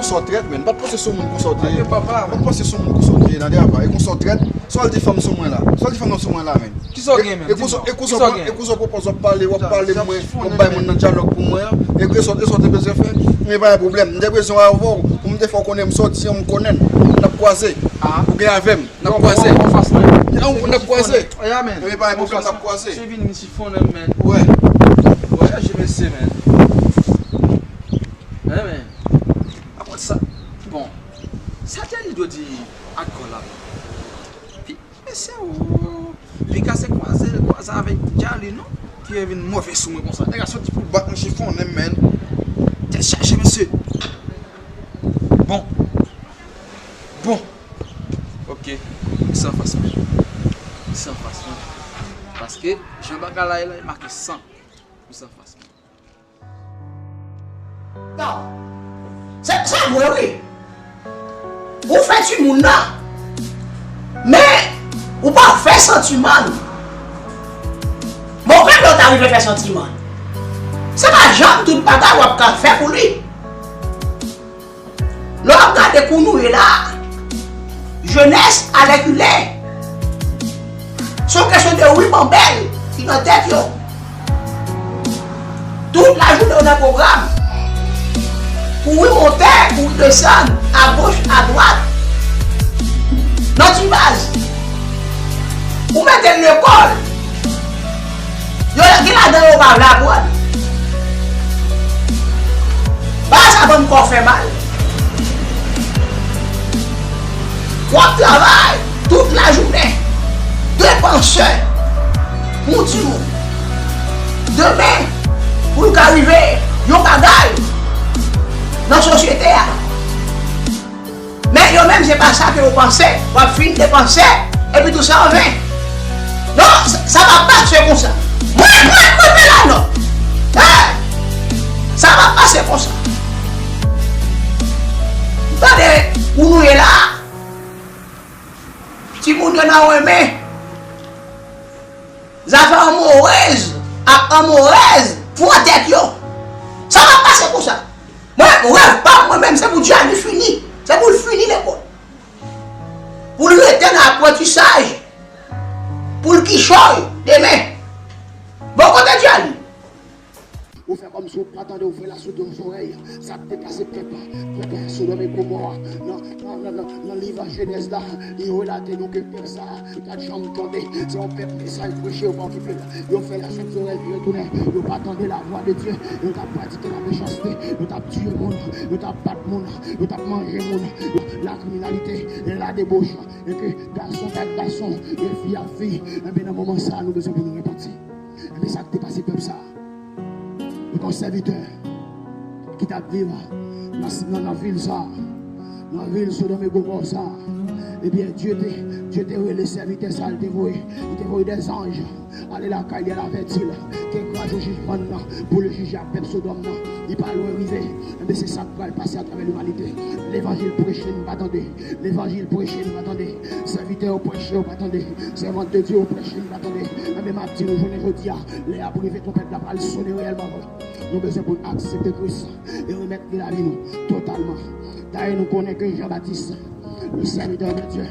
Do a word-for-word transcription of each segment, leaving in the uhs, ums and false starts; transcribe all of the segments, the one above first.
Konsa w trèt, men. Pa t panse sou moun konsa w te ye. Papa, pa t panse sou moun konsa w te ye nan travay. E konsa w trèt. Sa w al di fanm sou mwen la? Sa w al di fanm nan sou mwen la, men? Kisa w gen, men? E konsa, e konsa w pale, w ap pale pou mwen, w ap bay moun nan dyalòg pou mwen an. E sa, e sa w te bezwen fè? Men pa gen pwoblèm. M te bezwen avè w pou m te fè w konnen m sòti an, m konnen n. N ap kwaze. Ou gen avè m. N ap kwaze. N ap kwaze. Men pa gen pwoblèm, n ap kwaze. Ou wè. Ou wè. Chache mesye, men. Wi, men. Apre sa, bon, sa Djali dwe di ak kò l la. Pi, mesye, ou, li ka se kwaze, kwaze avèk Djali, non? Ki vin move sou mwen konsa. Nèg la soti pou bat mwen, chifonnen m, men. Tèt chaje, mesye. Bon. Bon. Ok. Li san fas, men. Li san fas, men. Paske, jan bagay la ye la, li make san. Li san fas, men. Non. Se, se vre, wi. Ou fè timoun nan. Men, ou pa fè santiman. Bon, menm lè w ta rive fè santiman, se pa janm tout bagay w ap ka fè pou li. Lè w ap gade kou nou ye la, jenès alèkile. Se yon kesyon de wi manbèl ki nan tèt yo. Tout lajounen yo nan pwogram. Kouri monte, kouri desann, agoch, adwat. Nan ti baz. Ou mete l lekòl. Yo gen ladan yo pa vle aprann. Bagay sa ban m kò fè mal. W ap travay tout lajounen. Depansè pou yon timoun. Demen, pou l ka rive yon bagay nan sosyete a. Men yo menm, se pa sa ke yo panse. W ap fin depanse, epi tou sa anven. Non, sa, sa p ap pase konsa. Mwen, mwen, mwen, mwen la, non. Hein? Sa p ap pase konsa. Tande, ou nou ye la. Timoun yo nan renmen. Zafè anmorez ak anmorèz pran tèt yo. Sa p ap pase konsa. Mwen, rèv pa m, mwen menm, se pou Djali fini. Se pou l fini lekòl. Pou l rete nan aprantisaj. Pou l kichòy demen. Bon, kote Djali? Ou fè kòmsi ou pa tande, ou fè la soud yon zòrèy. Sa k te pase pèp, pèp Sodòm e Gomò nan, nan, nan, nan, nan liv Jenèz la, li relate nou ke pèp sa a, yo pa t janm tande. Se yon pèp mesaj preche, yo pa okipe l. Yo fè la soud zòrèy, yo retounen. Yo pa tande lavwa de Dye. Yo t ap pratike lamechanste. Yo t ap tiye moun. Yo t ap bat moun. Yo t ap manje moun. La kriminalite, la debauche. E ke gason ak gason, e fi ak fi. Enben, nan moman sa a, nou bezwen pou nou repanti. Enben, sa k te pase pèp sa a? Yo te yon sèvitè ki t ap viv nan, nan, nan vil sa a, nan vil Sodòm e Gomò sa a. Ebyen, Dye te, Dye te rele sèvitè sa a, li te voye, li te voye dèzanj ale lakay li, al avèti l ke gran jou jijman nan, pou l jije ak pèp Sodòm nan, li pa lwen rive. Enben, se sa k pral pase atravè limanite. Levanjil preche, nou pa tande. Levanjil preche, nou pa tande. Sèvitè yo preche, yo pa tande. Sèvant de Dye yo preche, nou pa tande. Enben, m ap di nou, jounen jodi a, lè y ap rive, twonpèt la pral sone reyèlman vre. Nou bezwen pou n aksepte Kris e remèt li lavi nou totalman. Dayè, nou konnen ke Jan Batis, le sèvitè de Dye,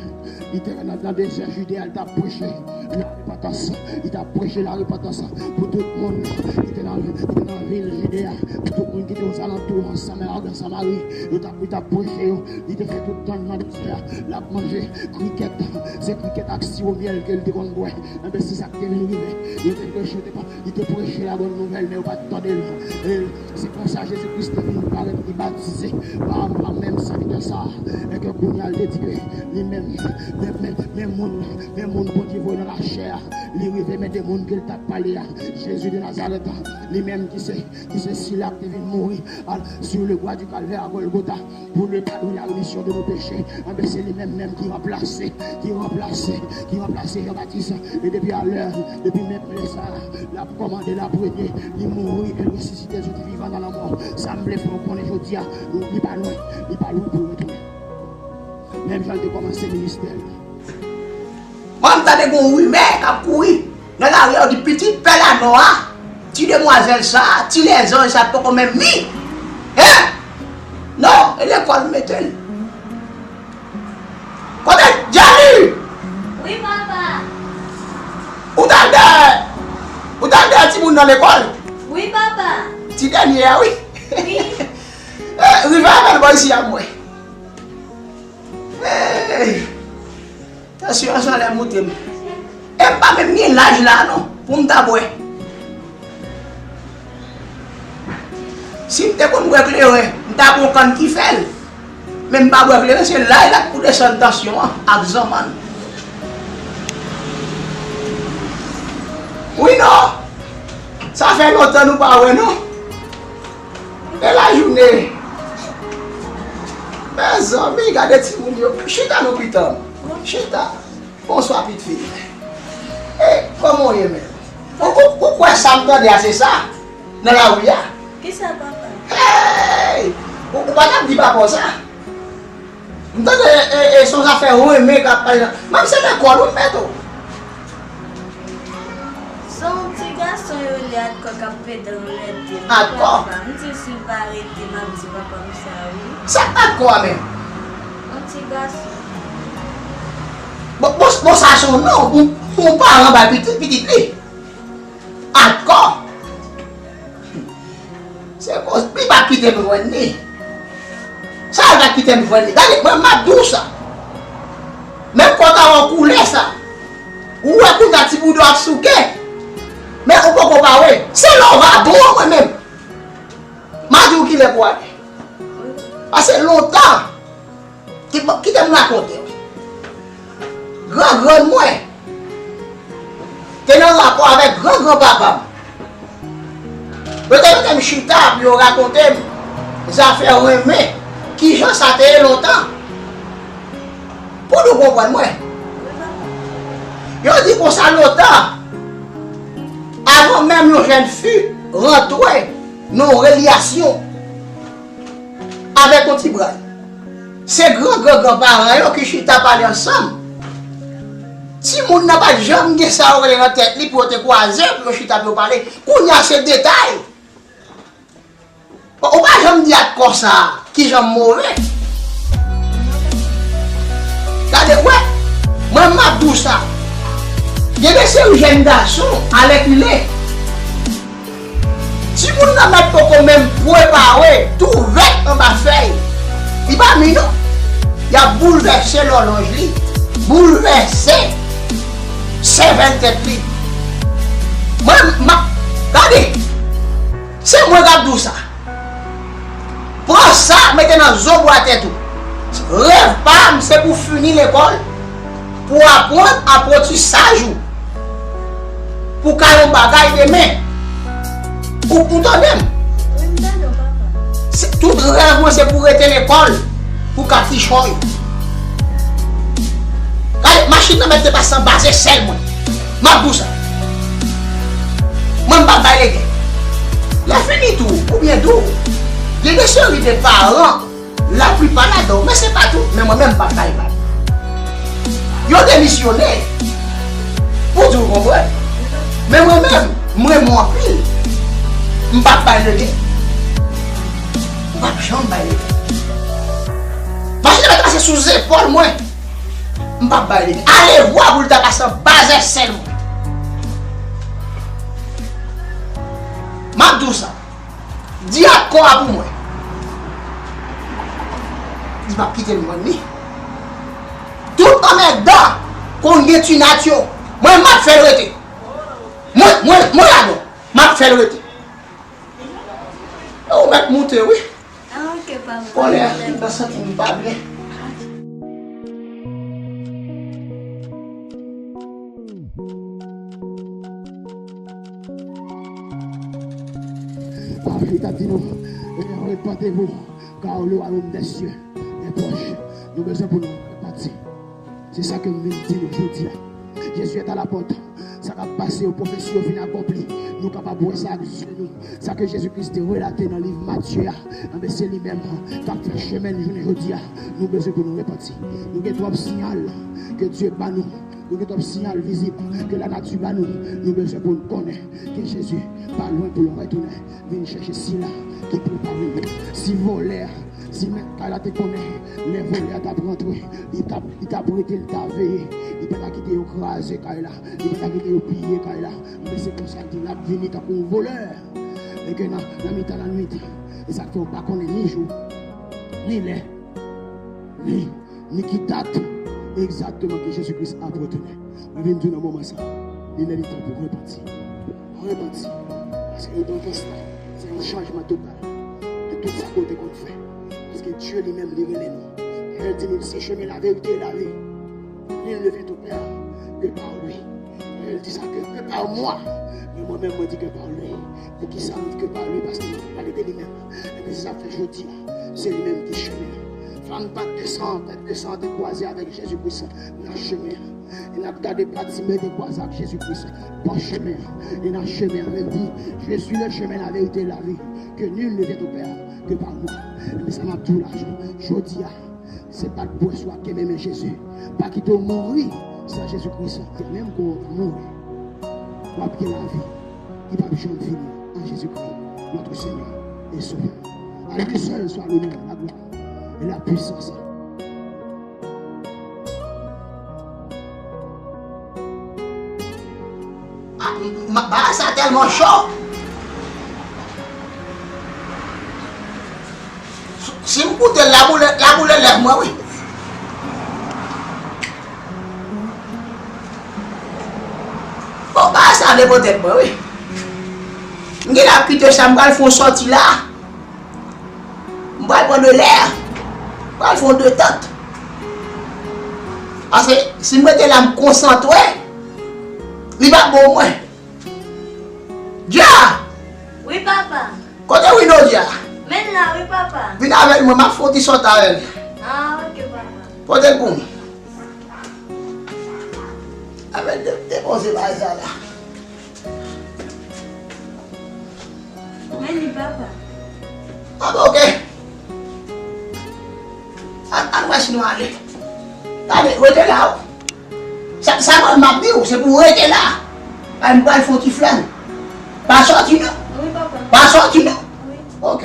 li te nan, nan dezè Jide a, li t ap preche larepantans. Li t ap preche larepantans pou tout moun ki te nan, ki te nan vil Jide a, pou tout moun ki te ozalantou, an Samari, an Samari. Yo t ap, li t ap preche yo. Li te fè tout tan nan dezè a. L ap manje krikèt. Se krikèt ak siwo myèl ke l te konn bwè. Enben, se sa k te vin rive. Yo te preche, yo te pa, li te preche labòn nouvèl, men yo pa t tande l. E se konsa Jezi Kris te vin parèt, li batize pa, pa menm sèvitè sa a. E ke kounye a, l te di ke li menm, men, men, men moun, men moun Bondye voye nan lachè a. Li rive, men de moun ke l t ap pale a. Jezi de Nazarèt, li menm ki se, ki se sila ki te vin mouri, al, sur le bois du Calvaire à Golgotha, pour le pardon et la rémission de nos péchés. Enben, se li menm menm ki ranplase, ki ranplase, ki ranplase Jan Batis. E depi alè, depi menm lè sa a, l ap kòmande, l ap renye, li mouri e l resisite, soti vivan nan lanmò. Sa m vle fè w konnen jodi a, li pa lwen, li pa lwen pou l retounen. Menm jan l te kòmanse ministè l. Mwen, m tande gon rimè k ap kouri nan lari a, yo di pitit pè lanò a, ti demwazèl sa, ti lèzanj sa poko menm ni. Hein? Non, e lekòl Al mete l. Kote Djali? Wi, papa. Ou t al dèyè, ou t al dèyè timoun nan lekòl? Wi, papa. Ti dènye a, wi. Wi. Eh, rive avè l bò isi a, mwen. Hey. Tansyon an sa lè moute m. E m pa menm gen laj la non, pou m ta bwè. Si m te konn bwè kleren, m ta pran yon kann ki fè l. Men m pa bwè kleren, se laj la k pou desann tansyon an ak zanmann. Wi non, sa fè lontan nou pa wè non. E lajounen. Mezanmi, gade timoun yo. Chita non pitan. Chita. Bonswa, pitit fi. E, kòman w ye menm? Ou, ou, ou kwè sa m tande a se sa? Nan lari a? Kisa, papa? Hey! Ou, ou pa t ap di papa w sa? M tande, e, e, se yon zafè renmen k ap pale nan. Menm se lekòl ou m mete w. Se yon ti gason yo rele Atkò k ap pede anlè de m. Atkò? Papa, m di si l pa rete, m ap di papa m sa, wi. Sa Atkò a menm? Yon ti gason. Bon, bon, bon, sa se yon non pou, pou yon paran bay pitit, pitit li. Atkò. Se koz li pa kite m jwenn li. Sa l pa kite m jwenn li. Gade, mwen, m ap di w sa. Menm kò ta wè koulè sa. Ou wè kounye a ti bouda ap souke. Men ou poko pare. Se lè w va bon an mwen menm. M a di w kilè pou ale. Pase lontan. Ki, kite m rakonte w. Gran grann mwen te nan rapò avèk gran gran papa m. Yo te mete m chita pou yo rakonte m zafè renmen, kijan sa te ye lontan. Pou nou konprann mwen. Yo di konsa lontan, avan menm yon jèn fi rantre nan yon reyasyon avèk yon ti bray. Se gran gran gran paran yo ki chita pale ansanm. Timoun nan pa t janm gen sa yo rele nan tèt li pou yo te kwaze, pou yo chita pou yo pale. Kounye a se detay. Bon, ou pa janm di ak kò sa a, kijan m move. Gade, wè, mwen m ap di w sa. Gen de seri jèn gason, alèkile. Timoun nan mèt poko menm prepare, tou vèt anba fèy. Li pa mi non. Y ap boulvèse lòlòj li, boulvèse sèvèl tèt li. Mwen, m ap, gade, se mwen k ap di w sa. Pran sa, mete nan zo bwa tèt ou. Rèv pa m, se pou fini lekòl, pou aprann aprantisaj ou, pou ka yon bagay demen. Ou, ou tande m? Wi, m tande w, papa. Se, tout rèv mwen, se pou rete lekòl, pou ka kichòy. Gade, machin nan mèt te pase anba zesèl mwen. M ap di w sa. Mwen, m p ap bay lege. Lè fini tou, oubyen tou, gen de seri de paran, laplipa ladan yo, men se pa tout, men mwen menm, m p ap bay vag. Yo demisyone, pou di w konprann. Men mwen menm, m renmen w anpil, m p ap bay lege. M p ap janm bay lege. Machin nan mèt pase sou zepòl mwen. M p ap bay li. Alevwa pou l ta pase anba zèsèl mwen. M ap di w sa. Di ak kò a pou mwen. Li p ap kite m jwenn li. Tout anmèdan konn gen ti nat yo. Mwen, m ap fè l rete. Mwen, mwen, mwen ladan. M ap fè l rete. Ou mèt moute, wi. Ah, ok, papa. Kòlè a, m ta santi m pa byen. Pawòl li t ap di nou, repentez-vous, car le royaume des cieux est proche. Nou bezwen pou nou repanti. Se sa ke m vin di nou jodi a. Jezi est à la porte. Sa k ap pase yo, pwofesi yo vin akonpli. Nou kapab wè sa ak zye nou. Sa ke Jezi Kris te relate nan liv Matye a, enben, se li menm k ap fè chemen n jounen jodi a. Nou bezwen pou nou repanti. Nou gen twòp siyal ke Dye ba nou. Nou gen twòp siyal vizib ke lanati ba nou. Nou bezwen pou n konnen ke Jezi pa lwen pou l retounen vin chèche sila ki pou l pa vini. Si vòlè a Si mèt kay la te konnen lè vòlè a t ap rantre, li t ap, li t ap rete, li t ap veye. Li pa ta kite yo kraze kay la, li pa ta kite yo piye kay la. Men se konsa l di l ap vini tankou yon vòlè. E ke nan, nan mitan lannwit, e sa k fè w pa konnen ni jou, ni lè, ni, ni ki dat egzakteman ke Jezi Kris ap retounen. Mwen vin di w nan moman sa, li lè li tan pou repanti. Repanti. Paske repantans la, se yon chanjman total de tout sa ke w te konn fè. Paske Dye li menm, li rele nou. E l di nou, se chemen, laverite e lavi. Nul ne vient au Père que par lui. E l di sa ke, que par moi. Men mwen menm, mwen di que par lui. Poukisa m di que par lui? Paske li pale de li menm. Ebyen, se sa k fè jodi a, se li menm ki chemen an. Fanm pa t desann, tèt desann, te kwaze avèk Jezi Kris nan chemen an. E n ap gade Batime te kwaze ak Jezi Kris bò chemen an. E nan chemen an, men di, Je suis le chemin, la vérité et la vie, que nul ne vient au Père que par moi. Ebyen, sa m ap di w la, jodi a, se pa t bwè swa ke menmen Jezi. Pa kite w mouri san Jezi Kris. Menm ke w mouri, w ap gen lavi ki p ap janm fini an Jezi Kris, notre Seigneur et Sauveur. À lui seul soit l'honneur, la gloire et la puissance. Ah, m-, m-, bagay sa tèlman cho. Si m koute l, l ap boule, l ap boule lèv mwen, wi. Bon, bagay sa depo tèt mwen, wi. M genlè ap kite sa, m pral fè yon sòti la. M pral pran de lè. M pral fè yon detant. Paske si m rete la, m konsantre, li p ap bon pou mwen. Dja! Wi, papa. Kote Wino, Dja? Men l la, wi, papa. Vin avè l, mwen, m ap fè yon ti sòt avè l. Ah, ok, papa. Pote l pou m. Avè l, de-, depoze bagay sa la. Men li, papa. Ah, bon, ok. Ann, ann wè si nou ale. Tande, rete la, wi. Sa, sa mwen m ap di w, se pou w rete la. Ay, m pral fè yon ti flann. Pa sòti, non. Wi, papa. Pa sòti, non. Wi. Ok.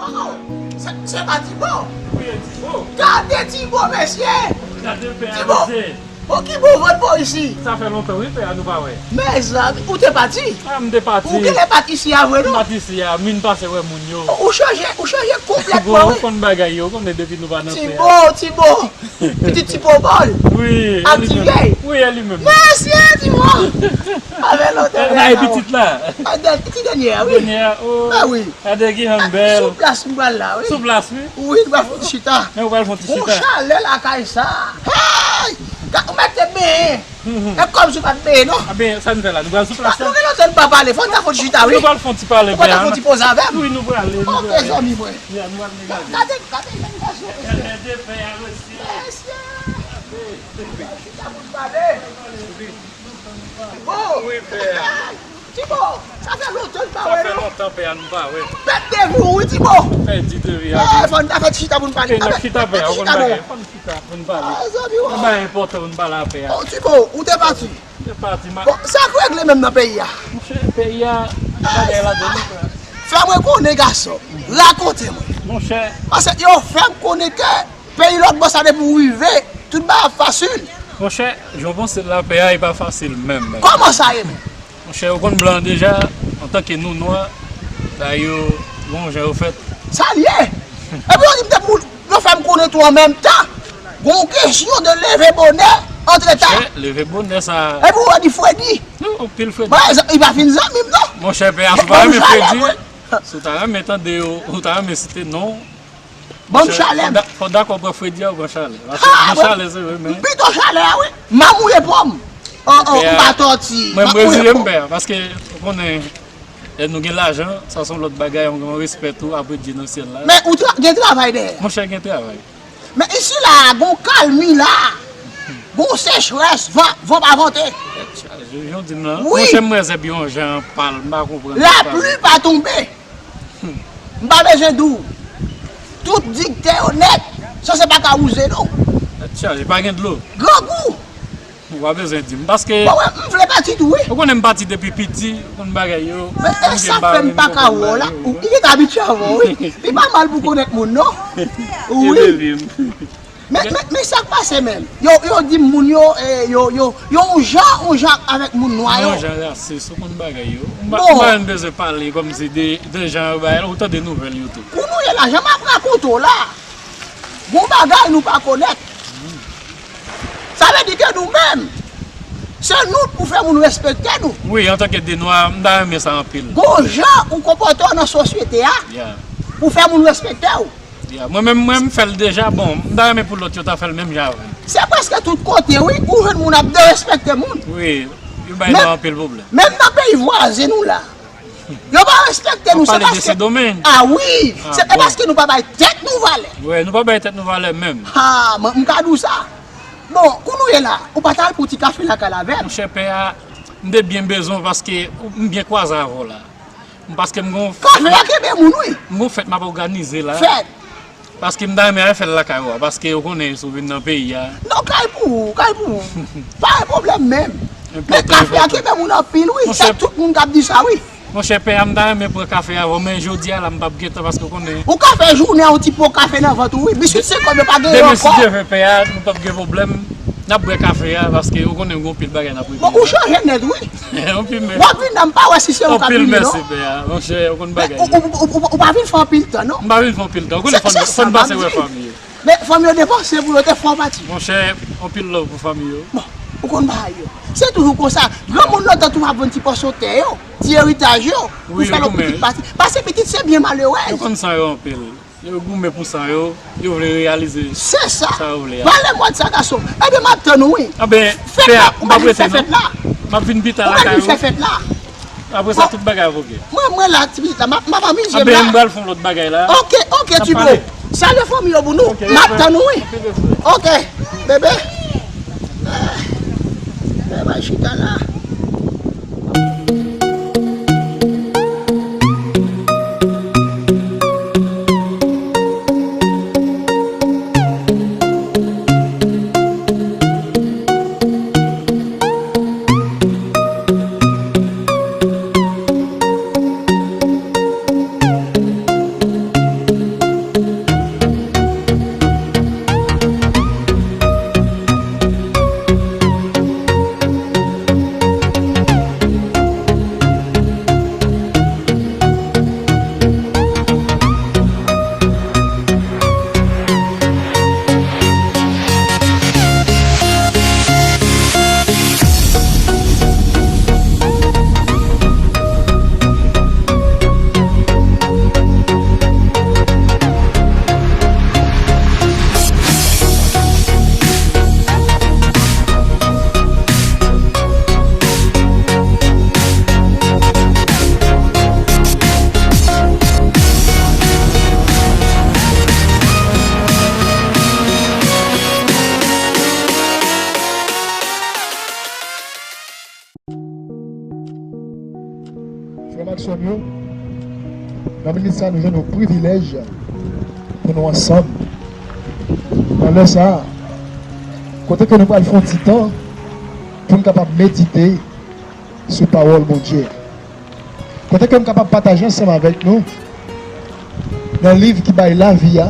Oh, se, se pa Tibo. Wi, e Tibo. Gade Tibo, mesye. Gade pè a, mesye. Bon, ki bon vant bò isi? Sa fè lontan, wi, pè a, nou pa wè. Mezanmi, ou te pati? Ah, m te pati. Ou genlè pati isi a vre, non? M pati isi a, m vin pase wè moun yo. Ou chanje, ou chanje konplètman, wi. Bon, ou konn bagay yo, ou konnen depi nou pa nan pè a. Tibo, Tibo. Pitit Ti Popol. Wi, e li menm. Aktive. Wi, e li menm. Mesye Ti Popol. Avè lontan. E, la, e pitit la. Pitit dènye a, wi. Dènye a, o. A wi. Gade ki jan l bèl. Sou plas m pral la, wi. Sou plas, wi. Wi, nou pral fè yon ti chita. Men ou pral fè yon ti chita. Gon chalè lakay sa. Hey! Ou mèt te benyen. E kòmsi w pa t benyen, non. A ben, sa n fè la? Nou pral sou plas la. Nou gen lontan n pa pale. Fò n ta fè yon ti chita, wi. Nou pral fè yon ti pale, pè a. Fò n ta fè yon ti poze avè m. Wi, nou prale, nou prale. Ok, zanmi mwen. Ya, nou ap gade. Gade, gade, gade, mesye. Gade pè a, mesye. Mesye. Chita pou n pale. Bon. Wi, pè a. Tibo, sa fè lontan n pa wè, non. Sa fè lontan, pè a, nou pa wè. Pèdi de vi, wi, Tibo. Pèdi de vi a, wi. Fò n ta fè ti chita pou n pale. N ap chita, pè a, ou konn bagay. Fò n chita pou n pale. Ah, zanmi, wè. Yon bagay enpòtan pou n pale a pè a. Oh, Tibo, ou te pati. Bon, sa k regle menm nan peyi a? Monchè, peyi a, bagay la de nou, frè. Fè mwen konnen, gason. Rakonte mwen. Monchè. Paske yo fè m konnen ke peyi lòt bò sa depi w rive, tout bagay ap fasil. Monchè, jan w panse l la, pè a, e pa fasil menm, menm. Kòman sa ye menm? Monchè, ou konn blan deja, antanke nou nwa, bagay yo, gon jan yo fèt. Sa l ye? Epi yo di m depi w, yo fè m konnen tou an menm tan. Gon kesyon de leve bonè, antre ta. Monchè, leve bonè sa. Epi w di Fredi. Non, anpil Fredi. Bon, li pa fin zanmi m non. Monchè, pè a, si w pa renmen Fredi, si w ta renmen tande yo, ou ta renmen site non. Ban m chalè m. Fò dakò pran Fredi a, ou pran chalè. Paske m gen chalè, se vre, men. M pito chalè a, wi. M a mouye pòm. Oh, oh, m pa tòti. Mwen, m reziye m, pè a, paske ou konnen, lè nou gen lajan, sa se yon lòt bagay, yon gran respè tou, apre Dye nan syèl la. Men ou tra-, gen travay dèyè. Monchè, gen travay. Men isi la, gon kalmi la. Gon sechrès, van, van pa vante. Tèt chaje, jan w di m lan. Wi. Monchè, m wè zèb yo yon jan pal, m pa konprann. Lapli pa tonbe. M pa bezwen di w. Tout digtè yo nèt, sanse pa ka wouze non. Tèt chaje, pa gen dlo. Grangou. Ou pa bezwen di m, paske. Bon, wè, m vle pati tou, wi. Ou konnen m pati depi piti, ou konn bagay yo. Men e sa k fè m pa ka wè w la. Ou gentan abitye avè w, wi. Li pa mal pou konnèt moun, non. Wi. Men, men, men sa k pase menm? Yo, yo di moun yo, eh, yo, yo, yo yon jan, yon jan avèk moun nwa yo. Yon jan rasis, ou konn bagay yo. M pa, m pa menm bezwen pale kòmsi de, de jan yo bay la, ou tande nouvèl yo tou. Kou nou ye la, jan m ap rakonte w la, gon bagay nou pa konnèt. Sa vle di ke nou menm, se nou pou fè moun respekte nou. Wi, antanke de nwa, m ta renmen sa anpil. Gon jan ou konpòte w nan sosyete a pou fè moun respekte w. Ya, mwen menm, mwen, m fè l deja. Bon, m ta renmen pou lòt yo ta fè l menm jan avè m. Se prèske tout kote, wi, ou jwenn moun ap derespekte moun. Wi, yo bay nou anpil pwoblèm. Menm nan peyi vwazen nou la, yo pa respekte nou, se paske. W ap pale de Sendomeng? Ah wi, se paske nou pa bay tèt nou valè. Wi, nou pa bay tèt nou valè menm. Ha, mwen, m ka di w sa. Bon, kou nou ye la, ou pa t al pou ti kafe lakay la avè m? Monchè, pè a, m te byen bezwen w paske m byen kwaze avè w la. Paske m gon. Kafe a kenbe moun, wi. M gon fèt m ap òganize la. Fèt. Paske m ta renmen al fè l lakay ou a. Paske ou konnen, si w vin nan peyi a. Non, kay pou ou, kay pou ou. Pa gen pwoblèm menm. Men kafe a kenbe moun anpil, wi. Sa tout moun k ap di sa, wi. Monchè, pè a, m ta renmen pran kafe avè w, men jodi a la, m p ap gen tan, paske ou konnen. Ou ka fè jounen yon ti po kafe nan vant ou, wi. Biswit se kòb yo pa gen ankò. Demen, si Dye vle, pè a, nou p ap gen pwoblèm. N ap bwè kafe a, paske ou konnen, gon pil bagay n ap regle. Bon, ou chanje nèt, wi. Anpil mèsi. W ap vin nan, m pa wè si se ou k ap vini, non. Anpil mèsi, pè a. Monchè, ou konn bagay yo. Ou, ou, ou, ou, ou pa vin fè anpil tan, non. M pa vin fè anpil tan. Ou konnen fò n, fò n pase wè fanmi yo. Men fanmi yo depanse pou yo te fè yon pati. Monchè, anpil love pou fanmi yo. Bon, ou konn bagay yo. Se toujou konsa. Granmoun lontan tou ap vann ti pòsyon tè yo, ti eritaj yo, pou fè lòt pitit pase. Pase pitit se byen malerèz. Yo konn san yo anpil. Yo goumen pou san yo, yo vle reyalize sa yo vle a. Se sa. Pale mwen de sa, gason. Ebyen, m ap tann ou, wi. Anben, pè a, m p ap rete non. M ap vin pita lakay ou. Ou mèt vin fè fèt la. Apre sa, tout bagay ap oke. Mwen, mwen la, ti pitit la, m ap, m ap amize m la. Anben, m pral fè yon lòt bagay la. Oke, oke, Tibo. Salye fanmi yo pou nou. M ap tann ou, wi. Oke, bebe. Bebe, chita la. Frè m ak sè m yo, nan minit sa, nou jwenn yon privilèj pou nou ansanm. Nan lè sa a, kote ke nou pral fè yon ti tan pou n kapab medite sou pawòl Bondye a. Kote ke m kapab pataje ansanm avèk nou Nan liv ki bay lavi a,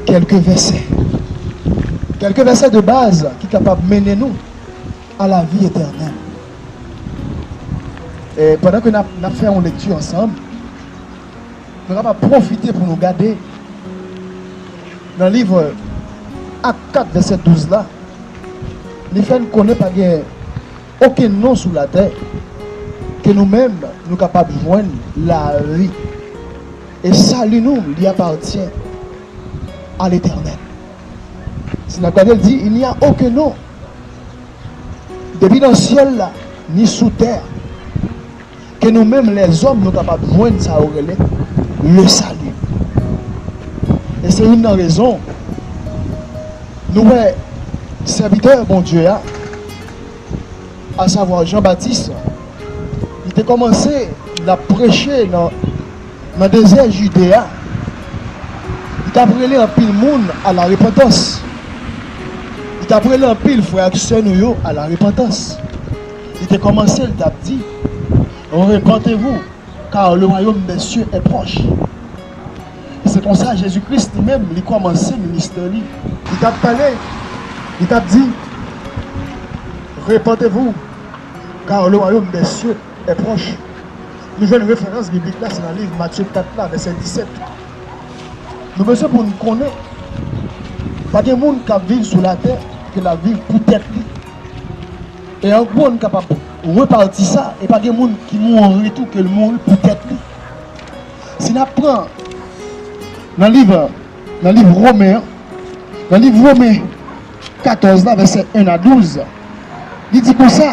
kèlke vèsè. Kèlke vèsè de baz ki kapab mennen nou a lavi etènèl. E pandan ke n ap, n ap fè yon lekti ansanm, nou kapab pwofite pou nou gade nan liv Ak kat vèsè douz la, li fè n konnen pa gen okenn non sou latè ke nou menm nou kapab jwenn lavi. E sali nou, li apatyen a Letènèl. Si n ap gade, l di, il n'y a aucun nom, depi nan syèl la, ni sou tè, ke nou menm lèzòm nou kapab jwenn sa yo rele le salut. E se youn nan rezon nou wè sèvitè Bondye a, asavwa Jan Batis, li te kòmanse l ap preche nan, nan dezè Jide a. Li t ap rele anpil moun a la repantans. Li t ap rele anpil frè ak sè nou yo a la repantans. Li te kòmanse, li t ap di, repentez-vous, car le royaume des cieux est proche. E se konsa Jezi Kris li menm, li kòmanse ministè li. Li t ap pale, li t ap di, repentez-vous, car le royaume des cieux est proche. Nou jwenn referans biblik la, se nan liv Matye kat la, vèsè disèt. Nou bezwen pou n konnen, pa gen moun k ap viv sou latè ke l ap viv pou tèt li. E an gwo, n kapab repati sa, e pa gen moun ki mouri tou ke l mouri pou tèt li. Si n ap pran nan liv, nan liv Women an, nan liv Women katòz la, vèsè en a douz, li di konsa,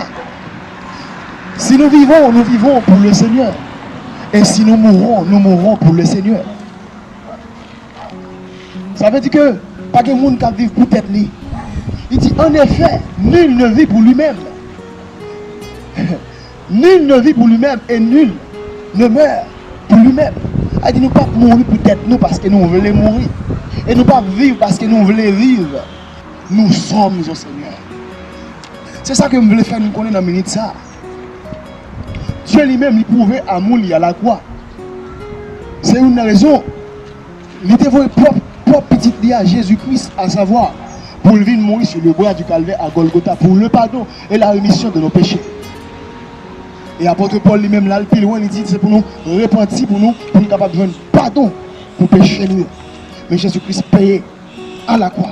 si nous vivons, nous vivons pour le Seigneur. Et si nous mourons, nous mourrons pour le Seigneur. Sa vle di ke pa gen moun k ap viv pou tèt li. Li di, en effet, nul ne vit pour lui-même. Nul ne vit pour lui-même et nul ne meurt pour lui-même. Sa vle di nou p ap mouri pou tèt nou paske nou vle mouri. E nou p ap viv paske nou vle viv. Nous sommes au Seigneur. Se sa ke m vle fè nou konnen nan minit sa a. Dye li menm, li pwouve amou li a lakwa. Se youn nan rezon li te voye pwòp, pwòp pitit li a, Jezi Kris, asavwa, pou l vin mouri sur le bois du calvaire à Golgotha pour le pardon et la rémission de nos péchés. E apot Pòl li menm la, l pi lwen, li di se pou nou repanti, pou nou, pou nou kapab jwenn padon pou peche nou yo. Men Jezi Kris peye a lakwa,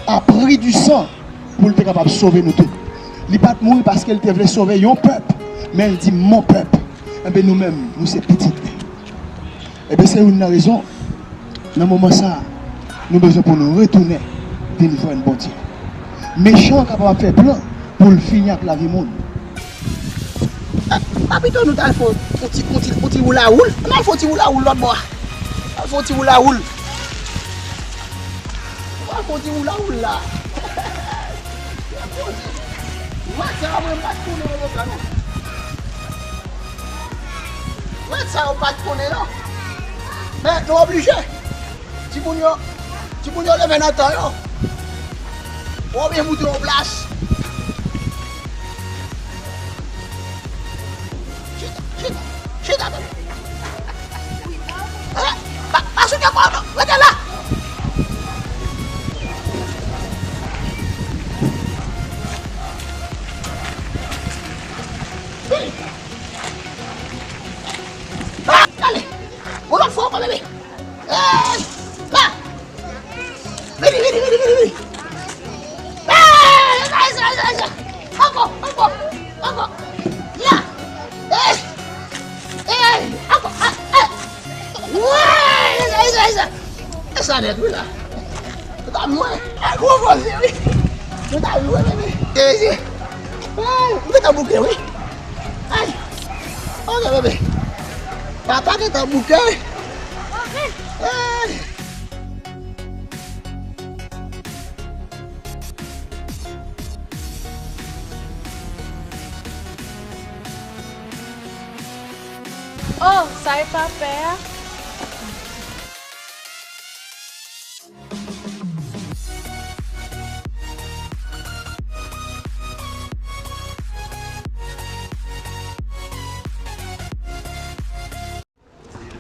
a prix du sang, pou l te kapab sove nou tout. Li pa t mouri paske l te vle sove yon pèp, men l di, mon pèp. Enben, nou menm, nou se pitit li. Enben, se youn nan rezon, nan moman sa a, nou bezwen pou nou retounen vin jwenn Bondye. Mechan an kapab ap fè plan pou l fini ak lavi moun. Eh, pa pito nou t al fè yon ti, yon ti, yon ti woulawoul. Ann al fè yon ti woulawoul lòt bò a. Ann al fè yon ti woulawoul. Ann al fè yon ti woulawoul la. Mwen sa, mwen pa t konnen yo konsa non. Mwen sa, yo pa t konnen non. Men nou oblije. Timoun yo, timoun yo leve nan tan yo. Ou byen moute yon plas. Chita, chita, chita, tande. Eh, pa, pa souke kò w non, rete la. Vini. Ah, ale. Yon lòt fwa ankò, bebe. Ey! La! Vini, vini, vini, vini, vini! Ey! Ey, ey, ey, ey, ey! Ankò, ankò, ankò! Ya! Ey! Ey! Ankò! Ah, ey! Woy! Ey, ey, ey, ey! E sa nèt, wi, la! Ou t ap lwen. Ay, gwo fòs, wi. Ou t ap lwen, bebe. Ey, ey. Ay, ou gentan bouke, wi. Ay. Ok, bebe. Papa gentan bouke, wi. Ay. Oh, sa e pa pè a?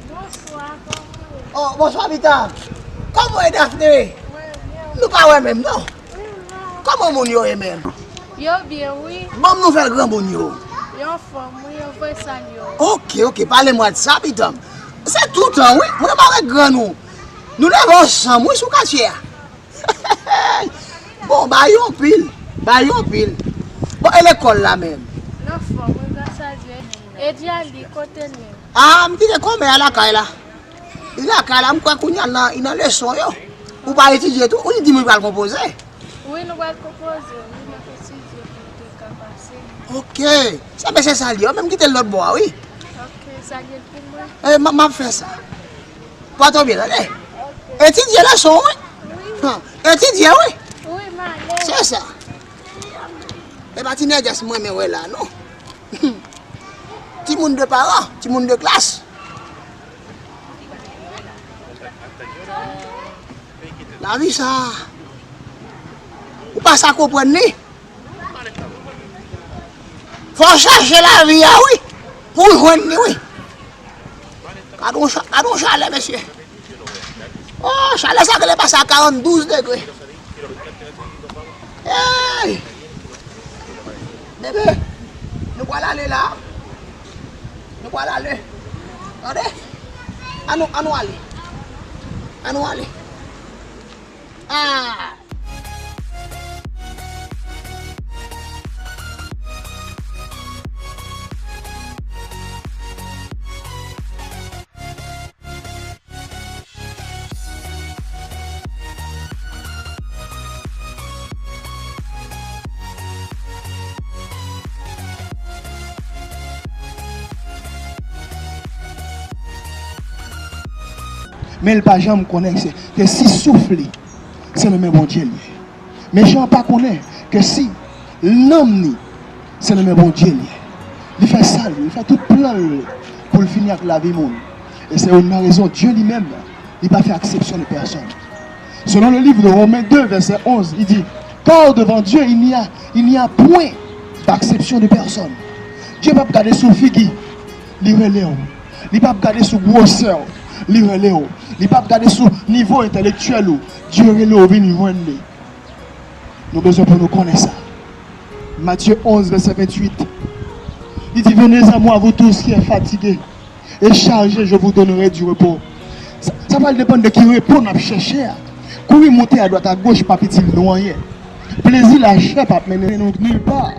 Bonswa, kòman Oh, bonswa, Vita. Kòman w ye, Daphné? Nou pa wè menm, non. Kòman moun yo ye menm? Yo byen, wi. Ban m nouvèl granmoun yo. Yo anfòm, wi, yo voye salye w. Ok, ok, pale mwa de sa, pitanm. Se toutan, wi. Mwen pa wè grann ou. Nou leve ansanm, wi, sou katye a. Bon, ba yo anpil. Ba yo anpil. Bon, e lekòl la menm? L anfòm, wi, gras a Dye. E Diali, kote l ye? Ah, m kite kòmè a lakay la. Li lakay la, m kwè kounye a nan, li nan leson yo. Ou pa etidye tou? Ou di m ou pral konpoze? Wi, nou pral konpoze. Wi, n ap etidye pou nou te ka pase. Ok. Se mesye Salye, menm kite l lòt bò a, wi. Ok, Salye l pou mwen. E, m, m ap fè sa. Pòte w byen, tande. Etidye leson, wi. Wi. Ha, etidye, wi. Wi, m ale. Se sa. E pa ti nègès mwen renmen wè la, non. Timoun de paran, timoun de klas. Lavi sa, ou pa sa konprann li. Fò w chache lavi a, wi, pou w jwenn li, wi. Gade yon cha-, gade yon chalè, mesye. Oh, chalè sa genlè pase a karanndouz degre. Hey! Bebe, nou pral ale la. Nou pral ale. Tande? Annou, annou ale. Annou ale. Ah! Men l pa janm konnen ke, ke si souf li, se nan men Bondye l ye. Mechan an pa konnen ke si nanm ni, se nan men Bondye l ye. Li fè sa l vle, li fè tout plan l pou l fini ak lavi moun. E se youn nan rezon Dye li menm, li pa fè aksepsyon de pèsòn. Selon le livre de Romains deux, verset onze, il dit, car devant Dieu, il n'y a, il n'y a point d'acception de personne. Dye p ap gade sou figi, li rele w. Li p ap gade sou gwosè w, li rele w. Li p ap gade sou nivo entèlektyèl ou. Dye rele w vin jwenn li. Nou bezwen pou nou konnen sa. Matthieu onze, verset vingt-huit. Li di, venez à moi, vous tous qui êtes fatigués et chargés, je vous donnerai du repos. Sa, sa pral depann de ki repo n ap chèche a. Kouri monte adwat agoch pa itil nou anyen. Plezi lachè p ap mennen nou nilpa.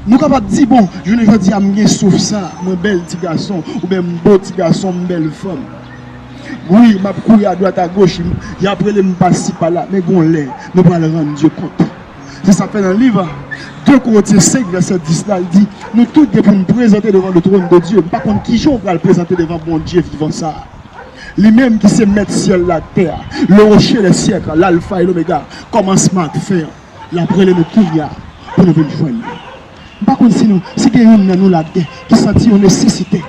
Nou kapab di, bon, jounen jodi a m gen souf sa, mwen bèl ti gason, oubyen m bo ti gason, m bèl fanm. Wi, m ap kouri adwat agoch, y ap rele m pasi pala, men gon lè, nou pral rann Dye kont. Se sa k fè nan liv de Korentyen senk, vèsè dis la, li di, nou tout gen pou n prezante devan le trône de Dieu. M pa konn kijan w pral prezante devan Bondye vivan sa a. Li menm ki se mèt syèl la ak tè a, le rocher des siècles, l'alpha et l'oméga, kòmansman ak fen an. L ap rele nou kounye a pou nou vin jwenn li. M pa konn si nou, si gen youn nan nou la ki santi yon nesesite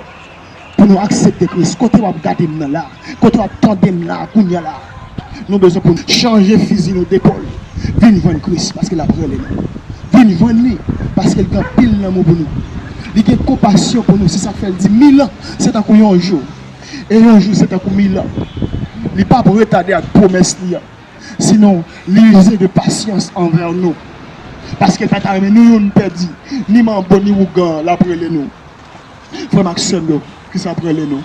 pou nou aksepte Kris. Kote w ap gade m nan la? Kote w ap tande m la kounye a la? Nou bezwen pou nou chanje fizi nou depòl. Vin jwenn Kris paske l ap rele nou. Vin jwenn li paske l gen anpil lanmou pou nou. Li gen konpasyon pou nou. Se sa k fè l di, mil an, se tankou yon jou. E yon jou, se tankou mil an. Li p ap retade ak pwomès li an. Sinon, li ize de pasyans anvè nou. Paske l pa ta renmen nou youn pèdi. Ni manbo, ni ougan, l ap rele nou. Frè m ak sè m yo, Kris ap rele nou.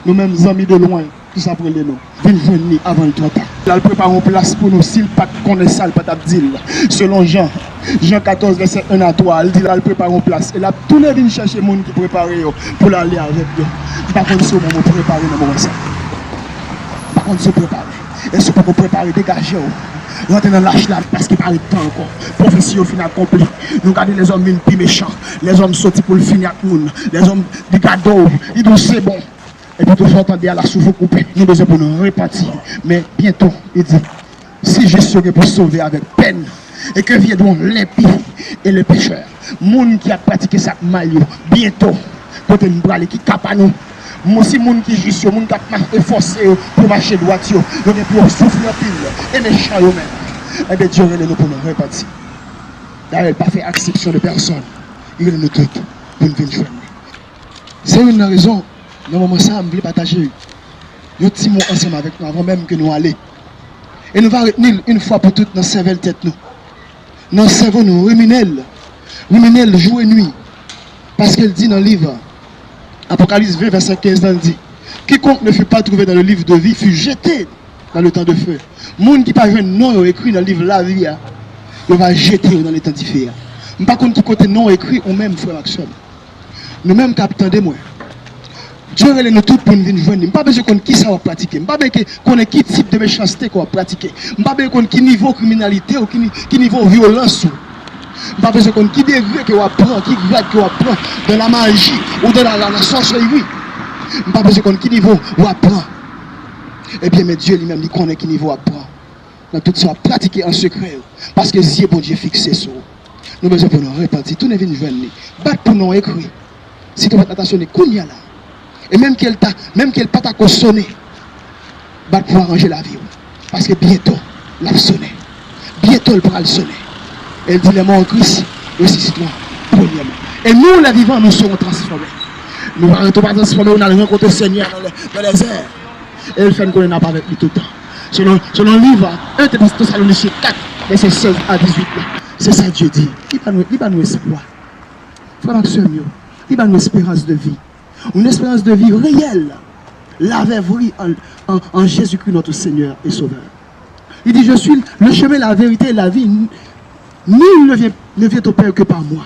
Nou menm zanmi de lwen, Kris ap rele nou. Vin jwenn li avan l twò ta. L al prepare yon plas pou nou. Si l pa t konnen sa, l pa t ap di l. Selon Jan, Jan katòz, vèsè en a twa, l di l al prepare yon plas. E l ap tounen vin chèche moun ki prepare yo pou l ale avèk yo. M pa konn si w menm ou prepare nan moman sa. M pa konn si w prepare. E si w poko prepare, degaje w. Rantre nan lach la, paske pa ret tan ankò. Pwofesi yo fin akonpli. Nou gade lèzòm vin pi mechan. Lèzòm soti pou l fini ak moun. Lèzòm, li gade w, li di w se bon. Epi tou sa w tande a la souf ou koupe. Nou bezwen pou nou repanti. Men byento, li di, si jis yo gen pou sove avèk pèn, et que viendront l'impie et le pécheur. Moun ki ap pratike sa k mal yo, byento, kote n prale, ki ka pa nou? Moun, si moun ki jis yo, moun k ap ma-, efòse yo pou mache dwat yo, yo gen pou yo soufri anpil, e mechan yo menm. Enben, Dye rele nou pou nou repanti. Dayè, l pa fè aksepsyon de pèsòn. Li rele nou tout pou n vin jwenn li. Se youn nan rezon, nan moman sa a, m vle pataje Yon ti mo ansanm avèk nou avan menm ke nou ale. E nou va retni l yon fwa pou tout nan sèvèl tèt nou. Nan sèvo nou, rimine l. Rimine l jou e nwi. Paske l di nan liv Apocalypse vingt, verset quinze la, l di, quiconque ne fut pas trouvé dans le livre de vie fut jeté dans le temps de feu. Moun ki pa jwenn non yo ekri nan liv lavi a, yo va jete yo nan letan dife a. M pa konn ki kote non w ekri ou menm, frè m ak sè m. Nou menm k ap tande mwen, Dye rele nou tout pou n vin jwenn li. M pa bezwen konn kisa w ap pratike. M pa bezwen ke, konnen ki tip de mechanste ke w ap pratike. M pa bezwen konn ki nivo kriminalite ou ki, ni- ki nivo vyolans ou. M pa bezwen konn ki degre ke w ap pran, ki grad ke w ap pran dans la magie ou dans la, la, la sorcellerie. M pa bezwen konn ki nivo w ap pran. Ebyen, men Dye li menm, li konnen ki nivo w ap pran nan tout sa w ap pratike an sekrè yo. Paske zye Bondye fikse sou ou. Nou bezwen pou nou repanti, tounen vin jwenn li. Bat pou non ekri. Si tonbèt la ta sone kounye a la, e menm ke l ta, menm ke l pa ta ko sone, bat pou aranje lavi w. Paske byento, l ap sone. Byento, l pral sone. E l di, les morts en Christ ressusciteront premièrement. Et nous, les vivants, nous serons transformés. Nou va, nou va transfòme, nou al rankontre Senyè nan lè, nan lèzè. E l fè n konnen n ap avèk li toutan. Selon, selon liv en Tesalonisyen kat, vèsè sèz a dizuit la, se sa Dye di. Li ba nou, li ba nou espwa. Frè m ak sè m yo, li ba nou esperans de vi. Yon esperans de vi reyèl, lavèvri an, an, an Jésus-Christ notre Seigneur et Sauveur. Li di, je suis le chemin, la vérité et la vie. Nul ne vient, ne vient au Père que par moi.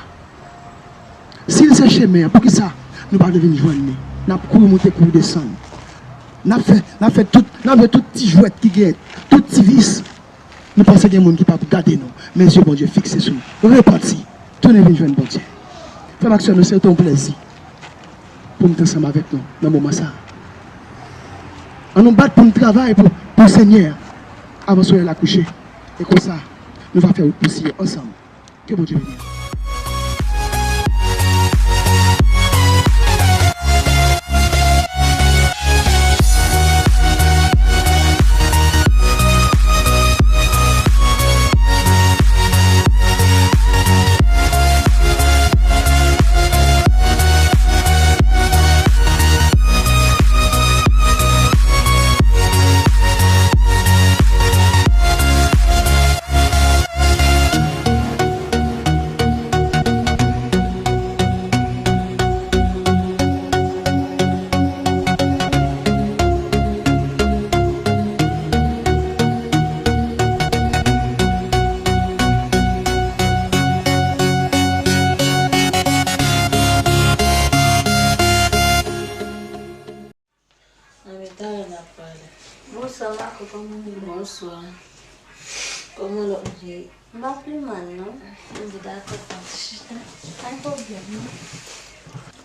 Si l se chemen an, poukisa nou pa vle vin jwenn li? N ap kouri moute, kouri desann. N ap fè, n ap fè tout, n ap jwe tout ti jwèt ki gen, tout ti vis. Nou panse gen moun ki p ap gade nou, men zye Bondye fikse sou nou. Repanti, tounen vin jwenn Bondye. Frè m ak sè m yo, se te yon plèzi pou m te ansanm avèk nou nan moman sa a. An nou bat pou n travay pou, pou Senyè a avan solèy la kouche. E konsa, nou va fè wout pou Siyon ansanm. Ke Bondye beni nou. Anben, talè n ap pale. Bonswa, Marco, kòman w ye? Bonswa. Kòman lòt moun ye? M pa pi mal, non. Anben, dakò, pa chita. Pa gen pwoblèm, non.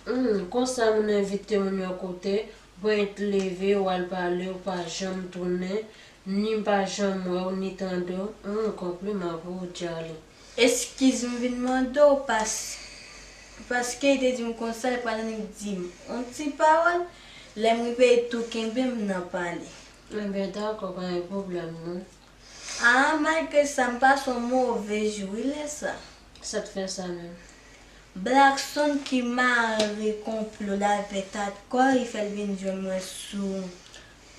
Hmm, konsa moun nan envite moun yon kote, bon, ou leve, ou al pale, ou pa janm tounen, ni m pa janm wè w, ni tande w. Hmm, konpliman pou ou, Djali. Eskiz m vin mande w pas, paske li te di m konsa, li pral annik di m yon ti pawòl, lè m rive li tou kenbe m nan pale. Enben, dakò, pa gen pwoblèm, non. Ah, malgre sa, m pase yon move jou, wi, lè sa. Sa t fè sa menm? Blackson ki mare konplo l avèk Atkò, li fè l vin jwenn mwen sou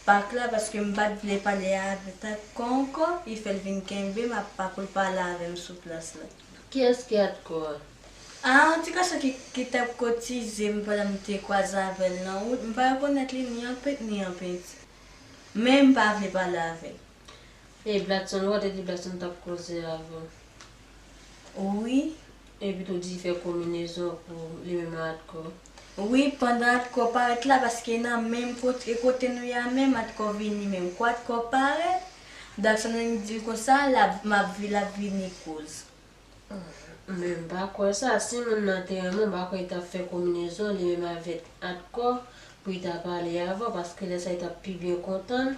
pak la, paske m pa t vle pale avèk Atkò ankò, li fè l vin kenbe m, ap pa pou l pale avè m sou plas la. Kiyès ki Atkò a? Ah, yon ti gason ki, ki t ap kotize m pandan m te kwaze avè l nan wout, m pa rekonèt li ni an pent ni an penti. Men m pa vle pale avè l. E Blackson, ou pa te di Blackson t ap koze avè w? Wi. Epi tou di fè konbinezon pou li menm ak Atkò. Wi, pandan Atkò parèt la, paske nan menm kote, kote nou ye a menm, Atkò vini menm. Kou Atkò parèt, Blackson vin di m konsa, l ap, m ap vi-, l ap vini koz. Men m pa kwè sa. Si moun nan te renmen w, m pa kwè li t ap fè konbinezon li menm avèk Atkò pou li ta pale avè w, paske lè sa a li t ap pi byen kontan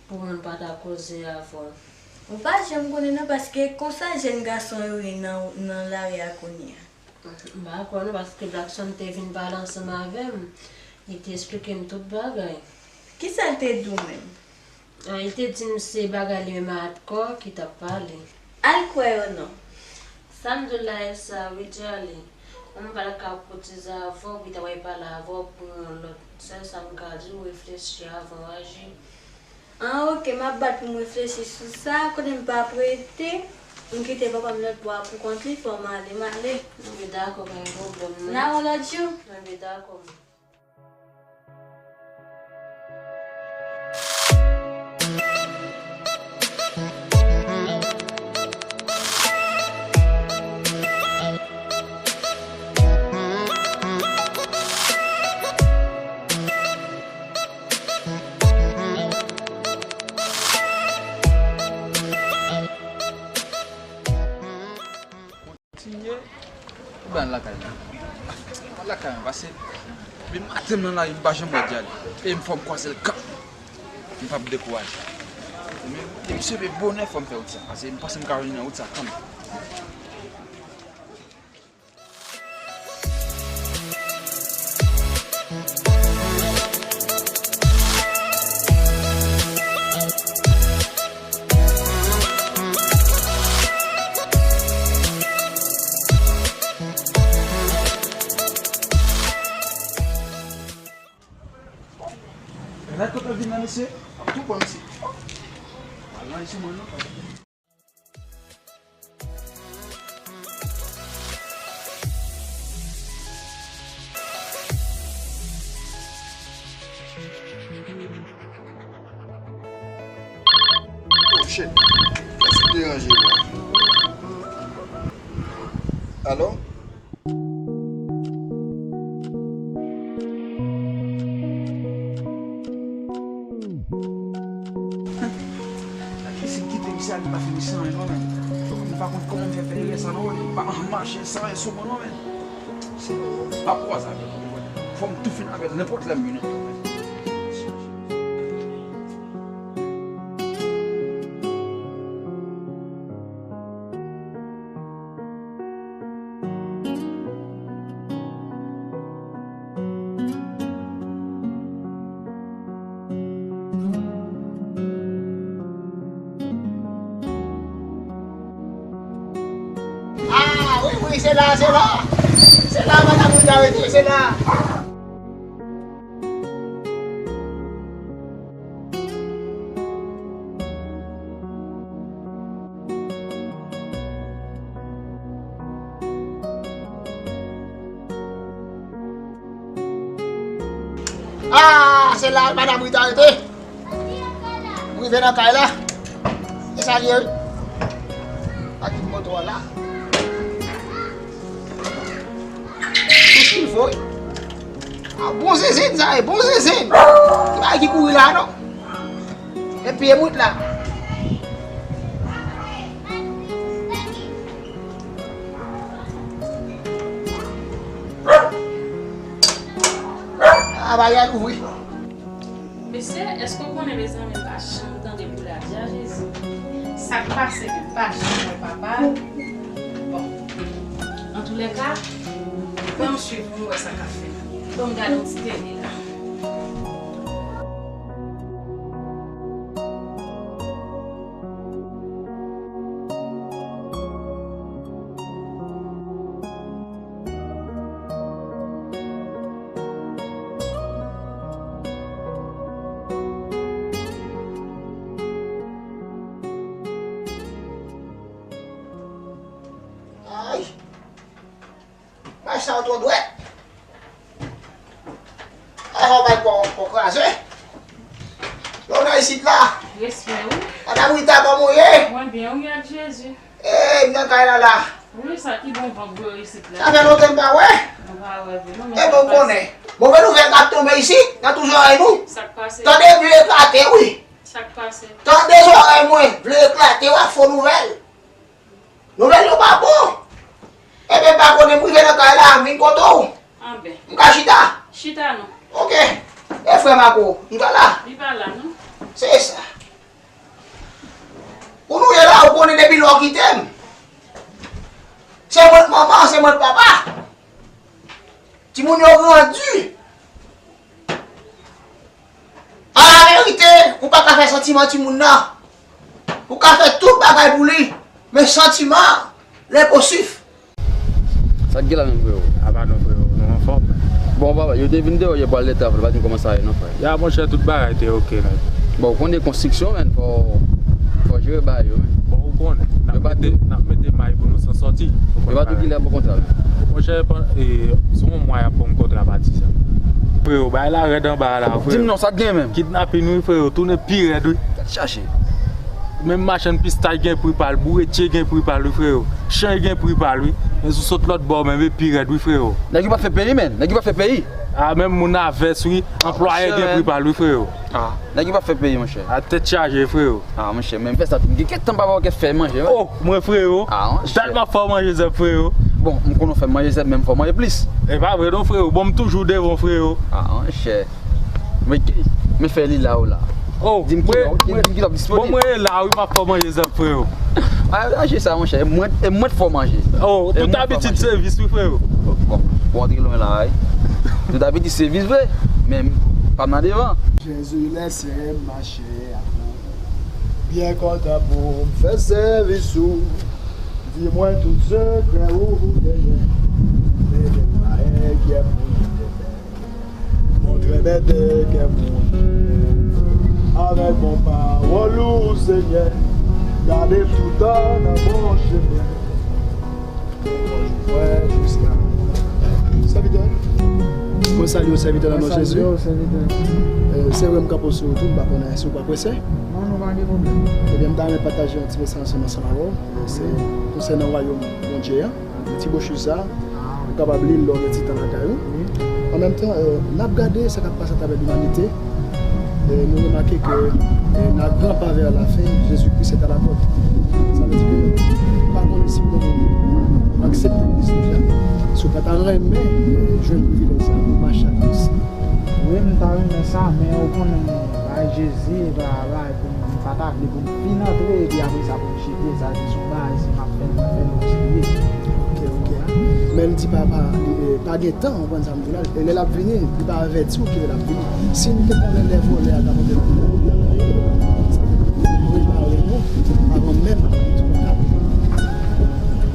pou moun pa ta koze avè w. Ou pa janm konnen non, paske konsa jèn gason yo ye nan, nan lari a kounye a. M pa kwè non, paske Blackson te vin pale ansanm avè m, li te esplike m tout bagay. Kisa l te di w menm? Ah, li te di m se bagay li menm ak Atkò ki t ap pale. Al kwè yo non. Sa m di w la e sa wi, Djali. Mwen pa t ka koutize avè w, pita w al pale avè w, pran lòt. Sèl sa m ka di w, reflechi avan w aji. Ah, ok, m ap bat pou m reflechi sou sa. Kote m pa prete, m kite papa m lòt bò a pou kont li, fò m ale, m ale. Anben, dakò, pa gen pwoblèm, non. N a wè w lòt jou. Anben, dakò, man. Kontinye. Ou ban lakay mwen. Ban lakay mwen, pase depi maten m nan lari, m pa janm wè Djali. E m fò m kwaze l kanmenm. M p ap dekouraje. Men, depi se bonè, fò m fè wout sa. Pase m panse m ka jwenn nan wout sa kanmenm. Gad kote l vin la, mesye. Ap tou pran, mesye. Al nan sou mwen non. Oh shit. Kiyès ki deranje mwen? Alo? Gad ki si m kite misye ale, m pa fini san anyen non, men. M pa konn kòman m fè fè erè sa non, men. M pa mache san anyen sou mwen non, men. M ap kwaze avè l. Fò m tou fini avè l nenpòt lè m vin ankò, men. Ah, wi, wi, se la, se la. Se la, madanm, ou ta rete, se la. Ah, se la madanm Rita rete. M rive nan kay la. E sa l ye, wi. Ak tout moto a la. Tout ce qu'il faut, wi. Ah, bon zenzenn sa ye, bon zenzenn. Ki bagay ki kouri la non. E pye bout la. Ah, bagay ouvri. Mesye, èske w konnen, mezanmi, m pa janm tande pou l a di a Jezi? Sa k pase menm, m pa janm wè papa l? Bon, antoulèka, ban m swiv pou m wè sa k ap fèt. Ban m gade yon ti tele la. Ay! Mach sa yo twò dwèt. Ay, fò bay kò, kò kraze. Lè w nan isit la. Respè, wi. Madanm Rita, kòman w ye? Mwen byen, wi, ak Jezi. Ey, m nan kay la la. Wi, sa ki bon van bwè isit la. Sa fè lontan m pa wè. M pa wè vre non, men sa k pase? Ebyen, w konnen. Move nouvèl k ap tonbe isit, nan tou zòrèy nou. Sa k pase? Tande vle eklate, wi. Sa k pase? Tande zòrèy mwen, vle eklate, w ap fò nouvèl. Nouvèl yo pa bon. Ebyen, m pa konnen, m rive nan kay la, m vin kote w. Anben. M ka chita? Chita non. Ok. E frè Mako, li pa la? Li pa la non. Se sa. Pou nou ye la, ou konnen depi lè w kite m. Se mwen k manman, se mwen k papa. Timoun yo grandi. An laverite, ou pa ka fè santiman timoun nan. Ou ka fè tout bagay pou li, men santiman, l enposib. Sa k gen la menm, freo? A, Bon, papa, yo te vin deyò yè pou al leta, fò pa di m kòman sa ye, non, frè. Ya, monchè, tout bagay te oke, nèg. Bon, ou konnen konstriksyon, menn, fò, fò jere bagay yo, menn. Bon, ou konnen, n ap mete, n ap mete may pou nou san sòti. Yo pa tou kilè pou kontra, menn. Monchè, se yon mwa y ap ban m kontra pati sa. Freo, bagay la rèd anba a la, freo. Di m non, sa k gen menm? Kidnapin, wi, freo, tounen pi rèd, wi. Gad chache. Menm machann pistach gen pri pa l, bouretye gen pri pa l, wi, freo. Chay gen pri pa l, wi. Men si w sot lòt bò, menm, e pi rèd, wi, freo. Nèg yo pa fè peyi, menn. Nèg yo pa fè peyi. A, menm moun a vès, wi. Anplwaye gen pri pa l, wi, freo. A, nèg yo pa fè peyi, monchè. A, tèt chaje, freo. A, monchè, men m fè sa tou. M gen kèk tan m pa wè w fè manje, wi. O, mwen, freo. A, monchè. Dat m ap fè w manje zèb, freo. Bon, m konnen w fè m manje zèb, men m fè w manje plis. E pa vre non, freo. Bon, m toujou devan w, freo. A, monchè. Men, men fè li la ou la. O, di m ki lè w disponib. Bon, mwen la, wi, m ap fè w manje zèb, freo. A, ranje sa, monchè. E mwen, e mwen k fè w manje. O, tout abitid se vis, wi, freo. Bon, bon, antre lwen la, wi. Tout abitid se vis vre, men pa m nan devan. Jezi, lèse m mache avè w. Byen kontan pou m fè sèvis ou. Di mwen tout sekrè ou genyen. Mete m pa enkyè pou m te fè. Montre bète kè moun avèk bon pawòl ou, Senyè. Gade m toutan nan bon chemen. Mwen jiska sèvitè. Mwen salye w, sèvitè, nan non Jezi. Mwen salye w, sèvitè. E, se vre m kanpe w sou wout, m pa konnen si w pa prese. Non, nou pa gen pwoblèm. Ebyen, m ta renmen pataje yon ti mesaj ansanm, ansanm avè w. E, se konsènan wayòm Bondye an. Ti bwochi sa, ou kapab li l lè w gen ti tan lakay ou. An menm tan, e, n ap gade sa k ap pase atravè limanite. E, nou remake ke, e, n a grann pa vè lafen, Jezikri se ta la pòt. Sa vle di ke nou pa konnen si pou nou aksepte Kris deja. Si w pa ta renmen, e, jwenn privilèj sa pou mache ak Kris. Wi, m ta renmen sa, men ou konnen, bay Jezi, bay, bay, pou m, m pa ta vle pou m fin antre, epi apre sa pou m chite, sa se yon bagay, si m ap fè l, m ap fè l o serye. Ok, ok. Men l di pa, pa, li, e, pa gen tan, ou konprann sa m di la. E lè l ap vini, li pa avèti w kilè l ap vini. Si n te konnen lè vòlè a t ap antre nan prepare nou avan menm li twò ta.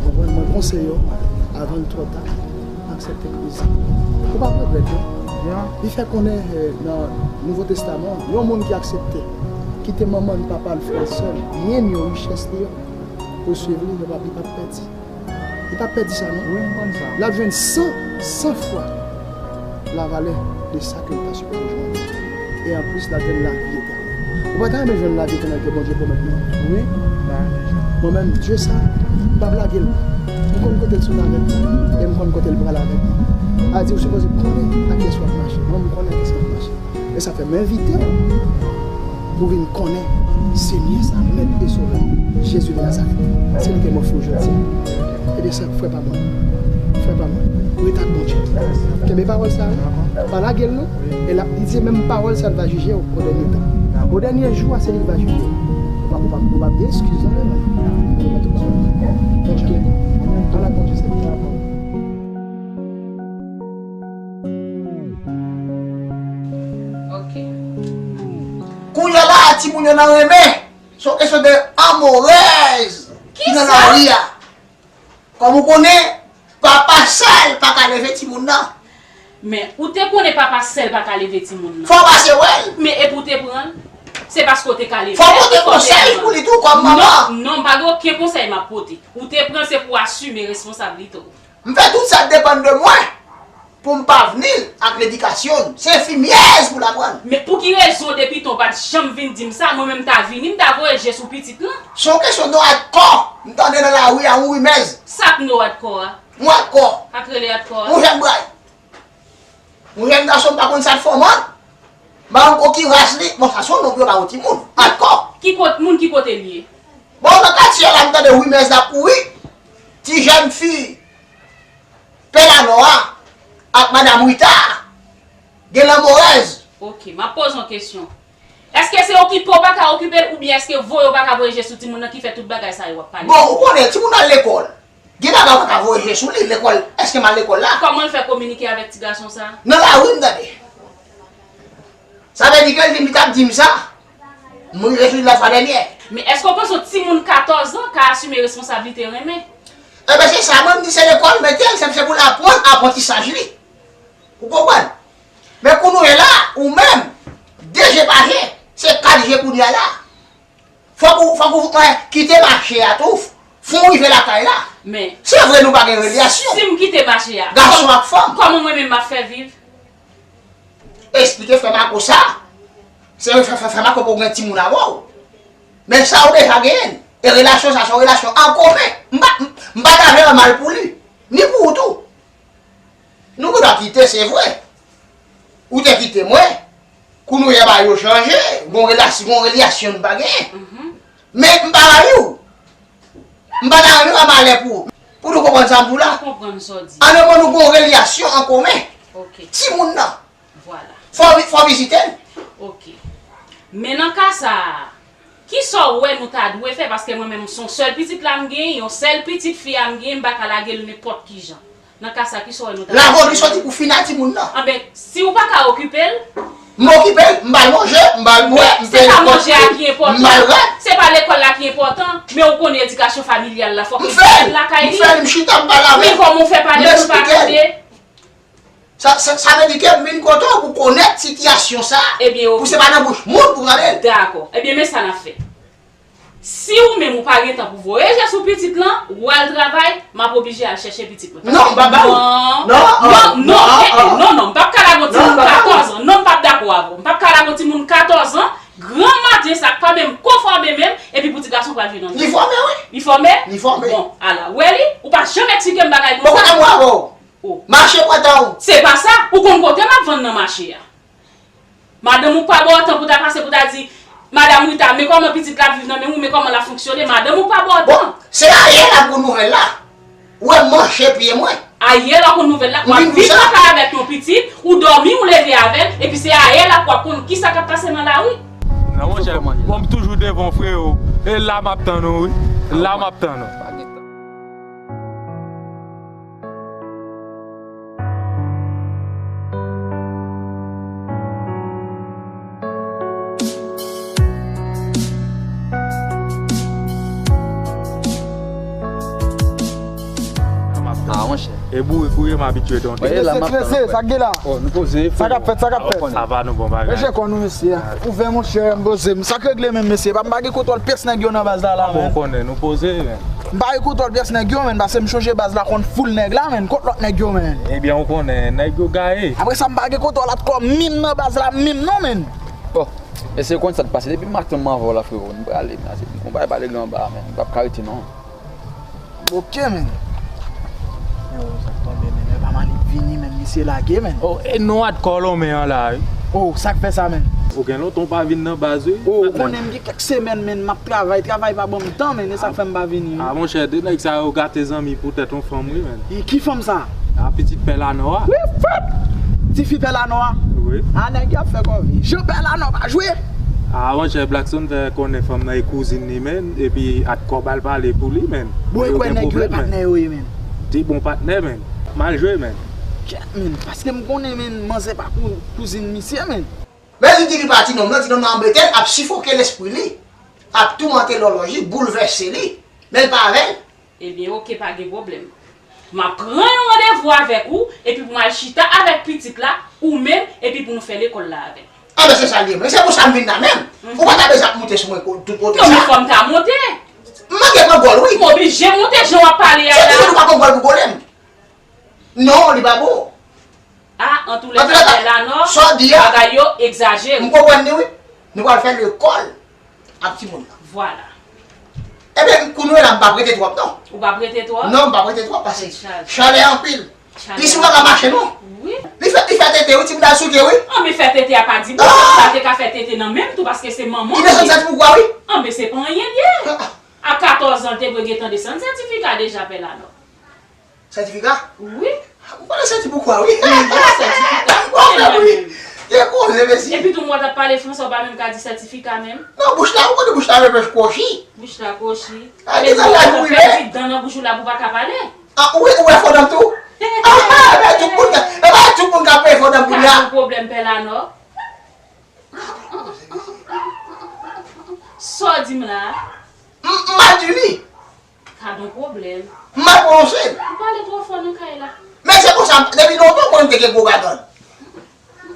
Ou konprann? Mwen konseye w, avan l twò ta, aksepte Kris. Ou p ap regrèt, non. Li fè konnen, e, nan Nouvo Testaman, yon moun ki aksepte kite manman l, papa l, frè l, sè l, byen l yo, richès li yo, pou l swiv li, li p ap, li p ap pèdi. Li p ap pèdi sa, non. Wi, m konn sa. L ap jwenn san, san fwa lavalè de sa ke l ta sipoze jwenn. E anplis, l ap jwenn lavi etènèl. Ou pa ta renmen jwenn lavi etènèl ke Bondye pwomèt nou an? Wi, m ta renmen jwenn. Mwen menm, Dye sa, m p ap lage l. M konn kote l sot avè m, e m konn kote l pral avè m. Sa di, ou sipoze konnen ak kiyès w ap mache. Mwen, m konnen ak kiyès m ap mache. E sa fè m envite w pou vin konnen Senyè sa, Mèt e Sovè, Jezi de Nazarèt. Se li ke m ofri w jodi a. Ebyen, sa, frè pa mwen, frè pa mwen, rete ak Bondye. Kenbe pawòl sa yo. Pa lage l non. E l ap, li di se menm pawòl sa l va jije w o dènye tan. O dènye jou a, se li ki va jije w. Ou pa, ou pa, ou pa gen eskiz non, men. Donk, ala Bondye se. Ok. Kounye a la, timoun yo nan renmen. Se yon kesyon de amorèz ki nan lari a. Kòm ou konnen, papa sèl pa ka leve timoun nan. Men, ou te konnen papa sèl pa ka leve timoun nan. Fò w pase wè l. Men, epi w te pran l. Se paske w te ka leve l. Fò w pote konsèy pou li tou, kòm manman. Non, non, m pa gen okenn konsèy m ap pote. Ou te pran l, se pou w asime responsablite w. M fè tout sa k depann de mwen pou m pa vini l ak ledikasyon l. Se enfimyèz pou l aprann. Men pou ki rezon depi tan w pa t janm vin di m sa, mwen menm m ta vini, m ta voye je sou pitit lan? Se yon kesyon de adkò. M tande nan lari a yon rimèz. Sa k non adkò a? Yon adkò. Sa k rele adkò a? Yon jèn bray. Yon jèn gason m pa konn sa l fè w, man. M pa konn ki ras li. Bon, sa se yon non pou yo ba yon timoun. Adkò. Ki kot, moun ki kote l ye? Bon, nan katye a la, m tande rimèz la kouri. Ti jèn fi Pelanò a ak madanm Rita a gen lanmorèz. Ok, m ap poze yon kesyon. Èske se okipe w pa ka okipe l, oubyen èske voye w pa ka voye je sou timoun nan ki fè tout bagay sa yo w ap pale? Bon, ou konnen, timoun al lekòl. Gen bagay ou pa ka voye je sou li, lekòl, èske m al lekòl la? Kòman l fè kominike avèk ti gason sa a? Nan lari, m tande. Sa vle di ke li, li t ap di m sa. M rive sou li lòt fwa dènyè. Men èske w panse yon timoun katòz an ka asime responsablite renmen? Enben, se sa, mwen, m di se lekòl, mete l, se, se pou l aprann aprantisaj li. Ou konprann? Men kounye a la, ou menm, de je pa je, se kat je kounye a la. Fòk ou, fòk ou, eh, kite mache a tou, fò w rive lakay la. Men, se vre nou pa gen relasyon. Si m kite mache a, gason ak fanm. Kòman mwen menm m ap fè viv? Eksplike frè Mako sa. Se frè, frè, frè Mako poko gen timoun avè w. Men sa ou deja genyen. E relasyon sa, se yon relasyon an komen. M pa, m pa ta vle mal pou li. Ni pou ou tou. Nou gendwa kite, se vre. Ou te kite mwen. Kounye a bagay yo chanje. Gon relasyon, gon relasyon nou pa genyen. Men m pa rayi w. M pa ta renmen fè malè pou ou. Pou nou konprann sa m di w la. Mwen konprann sa w di. An nou gon relasyon an komen. Ok. Timoun nan. Vwala. Fò, fò vizite l. Ok. Men nan ka sa a, kisa w wè nou ta dwe fè? Paske mwen menm, se yon sèl pitit la m genyen, yon sèl pitit fi a m genyen, m pa ka lage l nenpòt ki jan. Nan ka sa, kisa w wè nou ta dwe fè? Lavòt li soti pou fini a timoun nan. Anben, si w pa ka okipe l, m okipe l, m ba l manje, m ba l bwè, m peye lekòl, m ba l rad. Se pa manje a ki enpòtan, se pa lekòl la ki enpòtan, men ou konnen edikasyon familyal la, fòk li fèt lakay li. M fè l, m chita, m pale avè l. Men kòman w fè pale pou l pa tande? Sa, sa, sa vle di ke m vin kote w pou konèt sitiyasyon sa a. Ebyen, ok. Pou se pa nan bouch moun pou rale l. Dakò. Ebyen, men sa n ap fè. Si ou menm ou pa gen tan pou voye je sou pitit lan, ou al travay, m ap oblije al chèche pitit mwen. Non, m p ap ba ou. Non, non, non, non, non, eh, eh, non, non, m p ap ka lage yon timoun katòz an. Non, m p ap dakò avè w. M p ap ka lage yon timoun katòz an, gran maten sa k pa menm ko fòme menm, epi pou ti gason pral jwe nan. Li fòme, wi. Li fòme? Li fòme. Bon, ala, w wè li, ou pa janm eksplike m bagay konsa. Bon, kote mwen avè w? Oh. Mache pran tan ou. Se pa sa, ou konn kote m ap vann nan mache a. Madanm ou pa ba w tan pou ta pase pou ta di, Madam Rita, men kòman pitit la ap viv nan men ou, men kòman l ap fonksyone, madanm ou pa ba w tan. Bon, se ayè l ap konn nouvèl la. Ou wè m manche pye mwen. Ayè l ap konn nouvèl la, w ap viv lakay avèk yon pitit, ou dòmi, ou leve avè l, epi se ayè l ap w ap konn kisa k ap pase nan lari. Non, monchè, bon, m toujou devan w, frewo. E la m ap tann ou, wi. La m ap tann ou. Ah, monchè. E bourik ou ye, m abitye tonte. Mwen la, m ap tann. Trese, sa k gen la? Oh, nou poze. Sa k ap fèt, sa k ap fèt? Sa va, nou bon bagay. Mesye, kò nou, mesye. Ouvè, monchè, m poze. Sa k regle menm, mesye? M pa gen kontwòl pyès nèg yo nan baz la, la, men. Bon, konnen, nou poze, men. M pa gen kontwòl pyès nèg yo, men, paske m chonje baz la konn foul nèg la, men. Kot lòt nèg yo, men? Ebyen, ou konnen, nèg yo gaye. Apre sa, m pa gen kontwòl ankò menm nan baz la, menm non, men. Bon, mesye, ou konn sa k pase. Depi maten, m anvan w la, frewo. M prale, men. Se yon bagay pale gen anba, men. M p ap ka rete, non. Ok, men. Yo, sa k tonbe, men. Epa Malik vini, men. Misye lage, men. Oh, e non, at kòlonmen an la, wi. Oh, sa k fè sa, men? Ou gen lontan w pa vin nan baz, wi. Oh, ou konnen m gen kèk semèn, men, m ap travay. Travay pa ban m tan, men. E sa k fè m pa vini, wi. Ah, monchè, de nèg sa yo gate zanmi poutèt yon fanm, wi, men. E ki fanm sa? Ah, pitit Pè Lanò a. Wi, fèt! Tifi Pè Lanò a. Wi. Ah, nèg yo ap fè kòve. Jan Pè Lanò pa jwe. Ah, monchè, Blackson fè konnen fanm nan e kouzin li, men, epi at kòb al pale pou li, men. Bon, e kwè nèg yo e patnè yo ye, men. De bon patnè, men. Mal jwe, men. Kèt, men, paske m konnen, men, manzè pa kou-, kouzin misye, men. Men li di li pa ti nonm nan, ti nonm nan anbete l, ap sifoke lespri li, ap toumante lòlòj li, boulvèse li, men l pa avè l. Ebyen, oke, pa gen pwoblèm. M ap pran yon randevou avèk ou, epi pou m al chita avèk pitit la, ou menm, epi pou nou fè lekòl la avè l. Anben, se sa l ye, men se pou sa m vin la menm. Ou pa ta bezwen ap monte sou mwen ko-, tout kote sa. Non, men fò m ta monte. M manke pran gòl, wi. M oblije monte jan w ap pale a la. Se toujou nou pa pran gòl pou gole m. Non, li pa bon. Ah, antoulèka, Pè Lanò, bagay yo egzajere. M konprann li, wi. Nou pral fè lekòl ak timoun nan. Vwala. Ebyen, kounye a la, m p ap rete twòp, non. Ou p ap rete twòp? Non, m p ap rete twòp, paske chalè anpil. Isi ou pa ka mache, non. Wi. Li fè, li fè tete, wi, timoun al souke, wi. Anben, fè tete a pa di bon, sa te ka fè tete nan men m tou, paske se manman m li ye. Li desann sètifika, wi. Anben, se pa anyen l ye. A katòz an, l te dwe gentan desann sètifika deja, Pè Lanò. Sètifika? Wi. Ou pale sèti pou kwa, wi? Wi, sètifika. Ou fè, wi. Gen koze, mesye. Epi tou, m wè w t ap pale fransè, ou pa menm ka di sètifika menm. Non, bouch la, ou konnen bouch la repèch kwochi. Bouch la kwochi. A, gen nan laj ou rive. Pèdi dan nan bouch ou la pou w pa ka pale. A, ou, ou wè fò dan m tou? A, e pa tout moun ka, e pa tout moun ka peye fò dan m kounye a. Ka gen pwoblèm, Pè Lanò. Sa w di m la? M, m mal di li. Ka gen pwoblèm. M mal pwononse l. Ou pale twò fò nan kay la. Men se konsa, depi lontan, mwen, m te gen gwo gagann.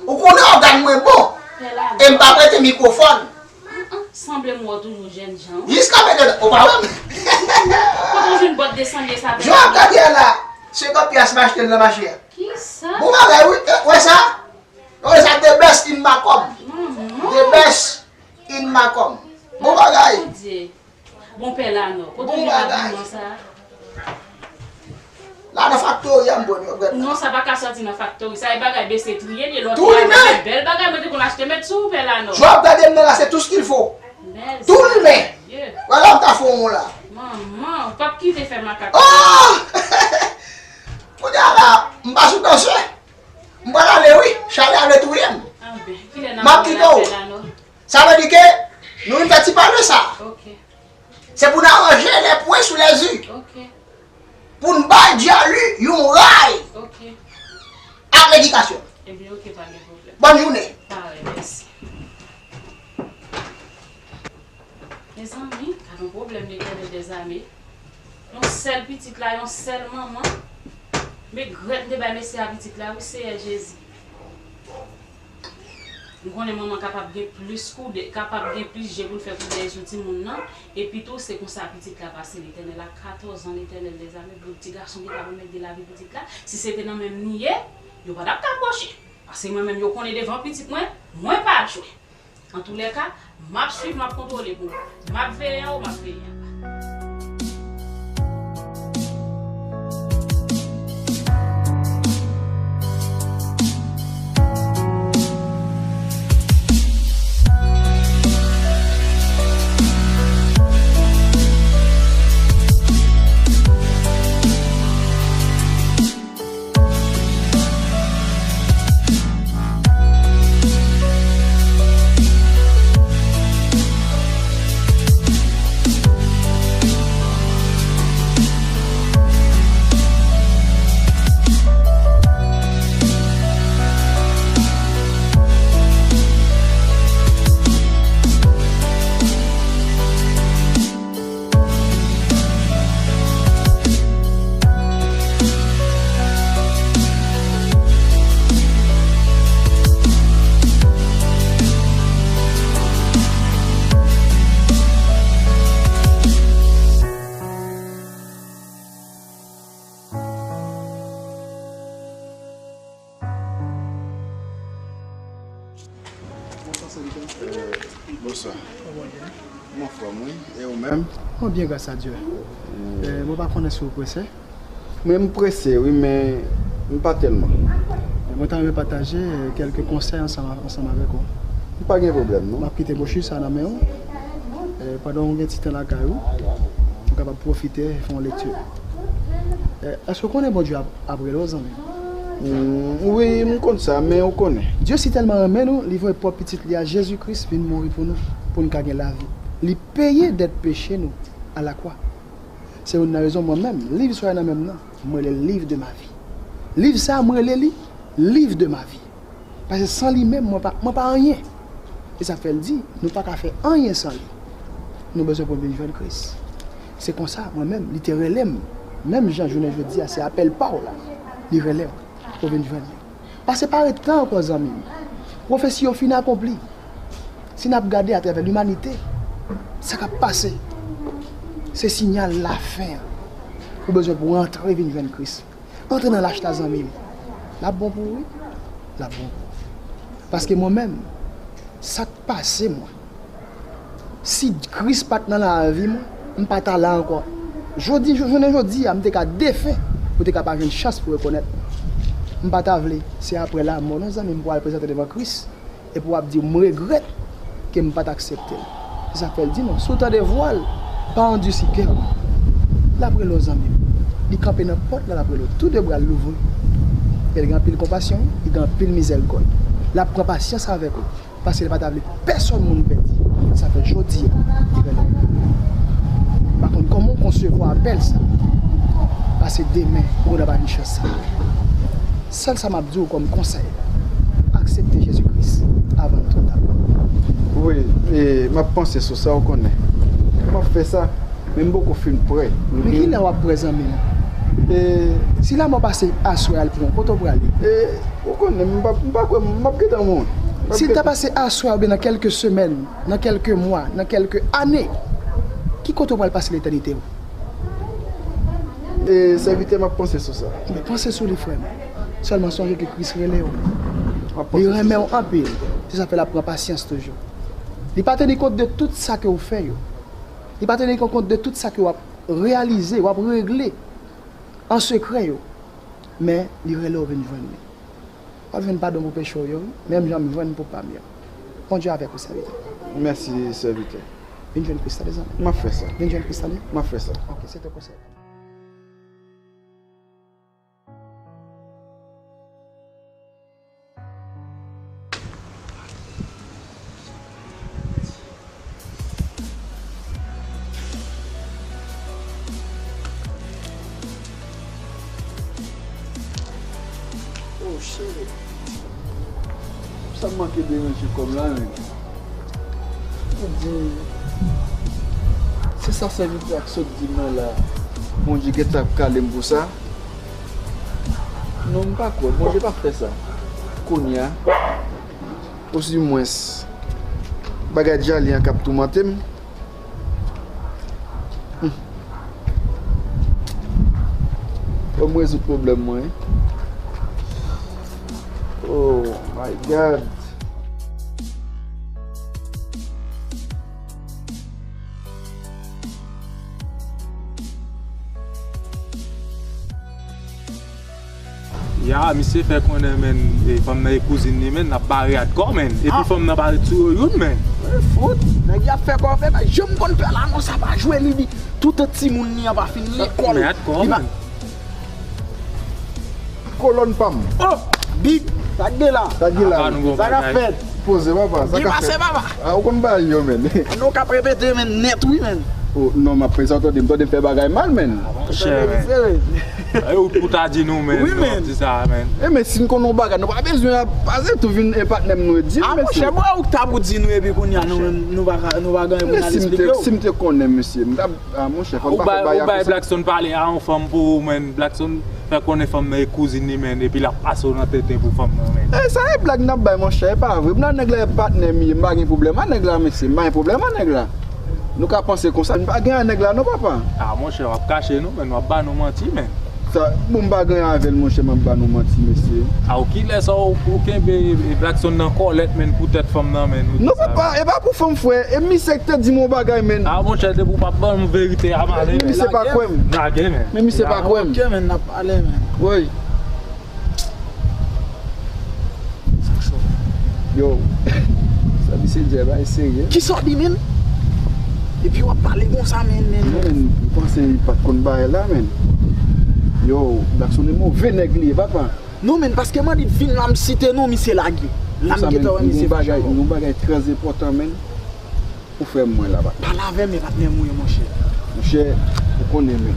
Ou konnen ògàn mwen bon. E m pa prete mikwofòn. Sanble m wè w toujou jèn jan. Jiska mentnan, ou pa wè m. Kote w jwenn bòt de sanble sa? Jan w ap gade a la, senkant pyas m achte l nan mache a. Kisa? Bon bagay wi, e, wè sa? Wè sa, the best in Macomb. The best in Macomb. Bon bagay. Bon pè Lanò, kote w jwenn abiman sa? La nan faktori a m pran yo, brèt. Non, sa pa ka sòti nan faktori. Sa e bagay bese triye l ye, lòt la, bèl bagay mwen te konn achte mèt sou ou, pè Lanò. Jan w ap gade m nan la, se tout ce qu'il faut. Tout limen. Wè la m ka fè yon la. Manman, ou p ap kite fè makak. Oh! Kounye a la, m pa sou dansè. M pral ale wi, chalè a vle touye m. M ap kite w. Sa vle di ke nou vin fè ti pale sa. Se pou n aranje les points sur les i. Pou n bay Djali yon ray ak ledikasyon. Ebyen, oke, pa gen pwoblèm. Bòn jounen. Parèy, mèsi. Mezanmi, gad yon pwoblèm, Letènèl dèzame. Yon sèl pitit la, yon sèl manman. Megrèt m te bay mesye a pitit la, wi, Seyè Jezi. M konnen manman kapab gen plis koude, kapab gen plis je pou l fè koudèy sou timoun nan. Epi tou, se konsa pitit la pase, Letènèl, a katòz an, Letènèl dèzame, pou ti gason ki ta remèt de lavi pitit la. Si se te nan men m li ye, yo pa t ap ka pwoche. Paske mwen menm, yo konnen devan pitit mwen, mwen pa jwe. Antoulèka, m ap swiv, m ap kontwole pou ou. M ap veye anwo, m ap veye anba. Bonswa, sè Nika. Bonswa. M anfòm, wi. E ou menm? Mwen byen, gras a Dye. Eh, mwen pa konnen si w prese. Mwen, m prese, wi, men m pa tèlman. Mwen ta renmen pataje, eh, kèlke konsèy ansanm, ansanm avèk ou. Pa gen pwoblèm, non. M ap kite bwochi sa nan men w. Eh, pandan w gen ti tan lakay ou, ou kapab pwofite fè yon lekti. Eh, èske w konnen Bondye ap, ap rele w, zanmi m? Hmm, wi, m konn sa, men ou konnen. Dye si tèlman renmen nou, li voye pwòp Pitit li a, Jezi Kris, vin mouri pou nou, pou n ka gen lavi. Li peye dèt peche nou a lakwa. Se youn nan rezon mwen menm, liv sa nan men m nan, mwen rele l livre de ma vie. Liv sa, mwen rele li livre de ma vie. Paske san li menm, mwen pa, mwen pa anyen. E sa fè l di, nou pa ka fè anyen san li. Nou bezwen pou n vin jwenn Kris. Se konsa, mwen menm, li te rele m, menm jan jounen jodi a, se apèl pa w la, li rele w pou w vin jwenn li. Paske pa ret tan ankò, zanmi m. Pwofesi yo fin akonpli. Si n ap gade atravè limanite, sa k ap pase, se siyal lafen an. Ou bezwen pou w antre vin jwenn Kris. Antre nan lach la, zanmi m. L ap bon pou ou, wi. L ap bon pou ou. Paske mwen menm, sa k pase mwen, si Kris pa t nan lavi mwen, m pa ta la ankò. Jodi, jou-, jounen jodi a, m te ka defen, ou te ka pa jwenn chans pou rekonèt mwen. M pa ta vle, se apre lanmò, non, zanmi m, pou al prezante devan Kris, epi w ap di, "M regrèt ke m pa t aksepte l." Se sa k fè l di nou, "Si w tande vwa l, pa andisi kè w." L ap rele w, zanmi m. Li kanpe nan pòt la, l ap rele w. Tou de bra l louvri. E l gen anpil konpasyon, li gen anpil mizèrikòd. L ap pran pasyans avèk ou. Paske li pa ta vle pèsonn moun pèdi. Sa fè jodi a, li rele w. M pa konn kòman w konsevwa apèl sa. Paske demen, ou gentan pa jwenn chans sa. Sèl sa m ap di w kòm konsèy, aksepte Jezi Kris avan l twò ta. Wi, e, m ap panse sou sa, ou konnen. M ap fè sa, men m poko fin prè. Men kilè w ap prè, zanmi m? E si lanmò pase aswè al pran w, kote w prale? E, ou konnen, m pa, m pa kwè, m ap gentan mouri. M ap Si l ta gentan pase aswè oubyen nan kèlke semèn, nan kèlke mwa, nan kèlke ane, ki kote w pral pase letènite w? E, sèvitè, m ap panse sou sa. Men panse sou li, frè m. Sèlman sonje ke Kris rele w. M ap Li panse sou renmen sa. w anpil. Se sa fè l ap pran pasyans toujou. Li pa teni kont de tout sa ke w fè yo. Li pa teni kont de tout sa ke w ap reyalize, w ap regle an sekrè yo. Men, li rele w vin jwenn li. W ap jwenn padon pou peche w yo, wi, menm jan m jwenn pou pa m yo. Bondye avèk ou, sèvitè. Mèsi, sèvitè. Vin jwenn Kris la, mezanmi. M ap fè sa. Vin jwenn Kris la, wi. M ap fè sa. Ok, se te konsèy. Oh, shit. Sa m manke deranje kò m la, men. Ou di, se sa sèvitè a k sot di m nan la, Bondye gentan ap kale m pou sa? Non, m pa kwè. Bondye p ap fè sa. Kounye a, osimwens, bagay Djali an k ap toumante m. Hmm. Fò m rezoud pwoblèm mwen, wi. Oh my God. Ya, misye fè konnen, men, e, fanm nan e kouzin li, men, n ap bare atkò, men. Epi fanm nan pa retire youn, men. Fout, nèg y ap fè kò fè, men, jan m konn pè la, non, sa pa jwe, li di, tout timoun li an pa fin lekòl. Men atkò, men. Kolòn pa m. Oh, Big, sa k gen la? Sa k gen la? Sa k ap fèt? Poze, papa, sa k ap fèt? Gen pase, papa. Ah, ou konn bagay yo, men. Nou k ap repete, men, nèt, wi, men. Oh, non, m ap fè sa, tande m, tande m fè bagay mal, men. Monchè, men. Ou, ou ta di nou, men, wi, men. Di sa, men. E, men, si n konn yon bagay, nou pa bezwen ap pase tou vin e patnè m nou e di l, mesye. Ah, monchè, bon, ou k ta pou di nou, epi kounye a, nou menm, nou pa ka, nou pa gen pou n al esplike w. Si m te konnen, mesye, m t ap Ah, monchè, fò m pa fè bagay konsa. Ou bay Blackson pale a yon fanm pou ou, men. Blackson fè konnen fanm nan e kouzin li, men, epi l ap pase w nan tenten pou fanm nan, men. E, sa e blag n ap bay, monchè, e pa vre. M nan nèg la e patnè m ye, m pa gen pwoblèm a nèg la, mesye. M pa gen pwoblèm a nèg la. Nou ka panse konsa, m pa gen a nèg la, non, papa. Ah, monchè, w ap kache nou, men, w ap ba nou manti, men. Sa, bon, m pa gen avè l, monchè, m ap ba nou manti, mesye. A, ou kilè sa, ou, ou kenbe, e, Blackson nan kòlèt, men, poutèt fanm nan, men, ou di sa. Non, papa, e pa pou fanm, frè. E misye ki te di m yon bagay, men. A, monchè, depi w pa ban m verite a, m ale, men. Misye pa kwè m. Lage, men. Men misye pa kwè m. Ok, men, n ap pale, men. Woy. Yo, sa misye di a, bagay serye. Kisa w di, men? Epi w ap pale konsa, men, men. Non, men, m panse li pa t konn bagay la, men. Yo, Blackson e move nèg li ye, papa. Non, men, paske m annik vin la, m site non, misye lage. La, m gentan wè misye fache ankò. Yon bagay trè enpòtan, men. Ou frè m mwen la, patnè. Pale avè m, e patnè m ou ye, monchè. Monchè, ou konnen, men.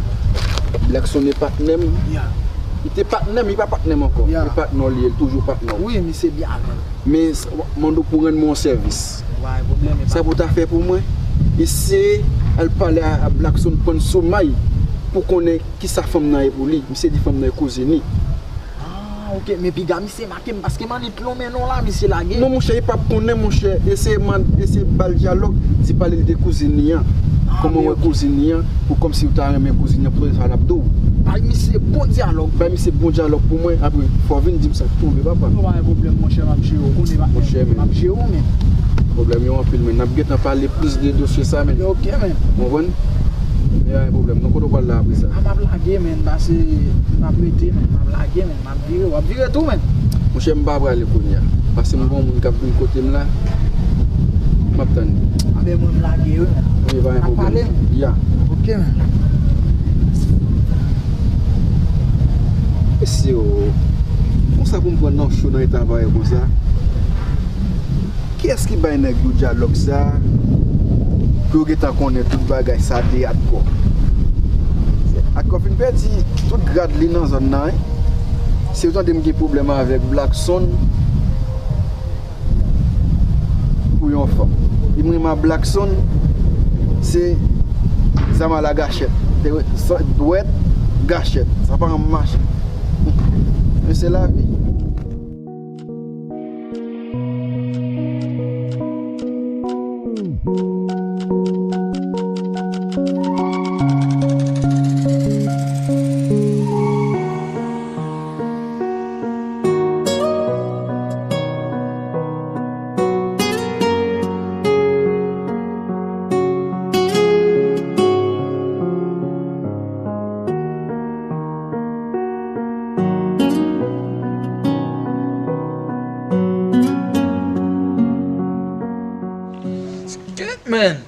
Blackson e patnè m. Ya. Li te patnè m, li pa patnè m ankò. Ya. Li patnè w li ye, li toujou patnè w. Wi, misye byen avè m. Men, s-, w-, mande w pou rann mwen yon sèvis. Ou pa gen pwoblèm, e pa. Sa pou w ta fè pou mwen, eseye al pale a, a Blackson, pran l sou may pou konnen kisa fanm nan ye pou li. Misye di fanm nan e kouzin li. Ah, ok, men piga misye make m, paske m annik lonmen non la, misye lage. Non, monchè, li p ap konnen, monchè. Eseye mande, eseye ba l dyalòg, di pale l de kouzin li an. Ah, kòman w wè kouzin li an, pou kòmsi w ta renmen kouzin li an, pou tande sa l ap di w. Bay misye bon dyalòg. Bay misye bon dyalòg pou mwen, apre fò w vin di m sa k tonbe, papa. Non, pa gen pwoblèm, monchè, m ap jere w. Konnen pa, monchè, men, m ap jere w, men. Pwoblèm yo anpil, men. N ap gentan pale plis de dosye sa, men. Ok, men. Ou konprann? Men pa gen pwoblèm. Non, kote w pral la apre sa? A, m ap lage, men. Pase, m ap rete, men. M ap lage, men. M ap vire, w ap vire tou, men. Monchè, m pa prale kounye a. Paske m gon moun k ap vin kote m la. M ap tann li. Anben, mwen, m lage, wi, men. Wi, pa gen pwoblèm. N ap pale, men. Ya. Ok, men. Mesye, o. Konsa pou m pran nan cho nan eta parèy konsa? Kiyès ki bay nèg yo dyalòg sa a? Pou yo gentan konnen tout bagay sa te atkò. Atkò fin pèdi tout grad li nan zòn nan, wi. Si yo tande m gen pwoblèm avèk Blackson pou yon fanm. E m renmen a Blackson, se zam a lagachèt. Te, dwèt, Gachèt, sa pa janm mache. Men se lavi. Skit, man!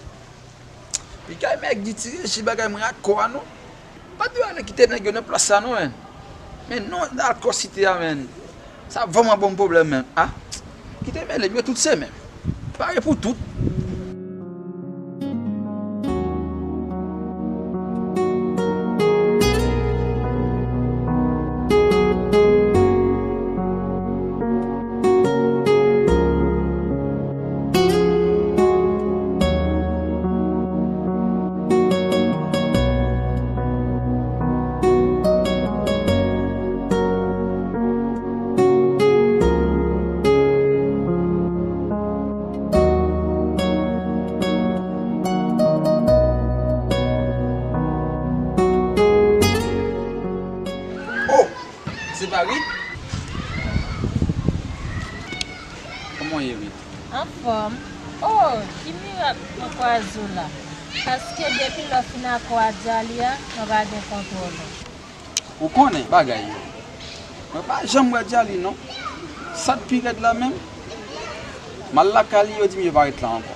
Pigay Mèg di ti reji bagay mwen ak kò a non. Pa dwe ale kite nèg yo nan plas sa non, man. Men non, al kò site a, man. Sa vrèman ban m pwoblèm, man. Ah, kite mele m, yo tout se menm. Pare pou tout. Oh! Se pa Rit? Kòman w ye, Rit? Anfòm. Oh, ki mirak mwen kwaze w la. Paske depi lè w fin ak kò a Djali a, mwen pa gen kontwòl ou. Ou konnen bagay yo. Mwen pa janm wè Djali non. Sa k pi rèd la menm, m al lakay li, yo di m yo pa ret la ankò.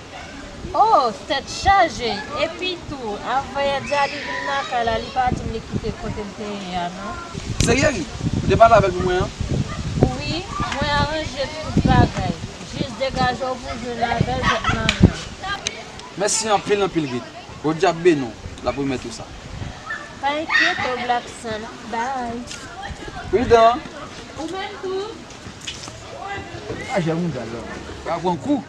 Oh, tèt chaje! Epi tou, avanyè Djali vin lakay la, li pa di m li kite kote l te ye a non. Serye, Rit? Ou te pale avè l pou mwen an? Wi, mwen aranje tout bagay. Jis degaje w pou w jwenn avè l jwenn manman. Mèsi anpil, anpil, Rit. Bondye ap beni w, l ap remèt ou sa. Pa enkyete w, Blackson. Bye. Pridan. Ou menm tou. Pa jwenn moun sa la. Pa pran kou.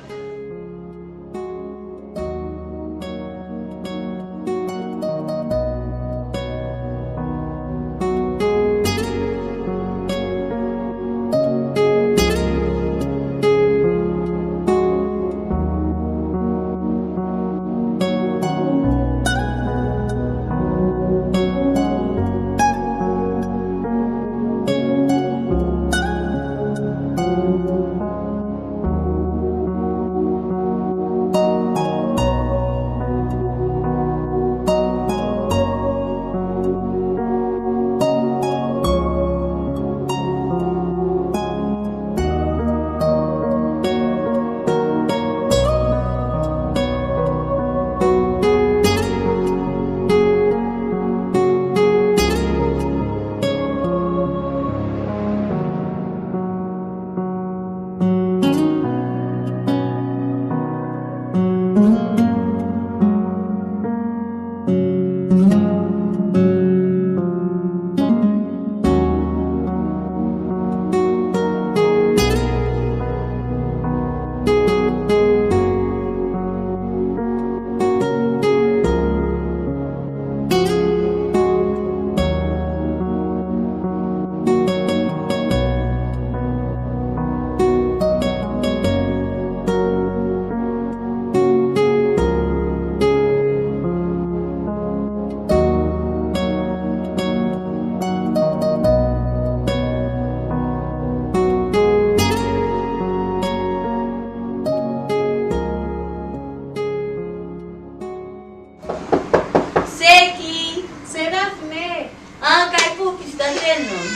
Se ki? Se Dafne. An kay pou ki chita te non.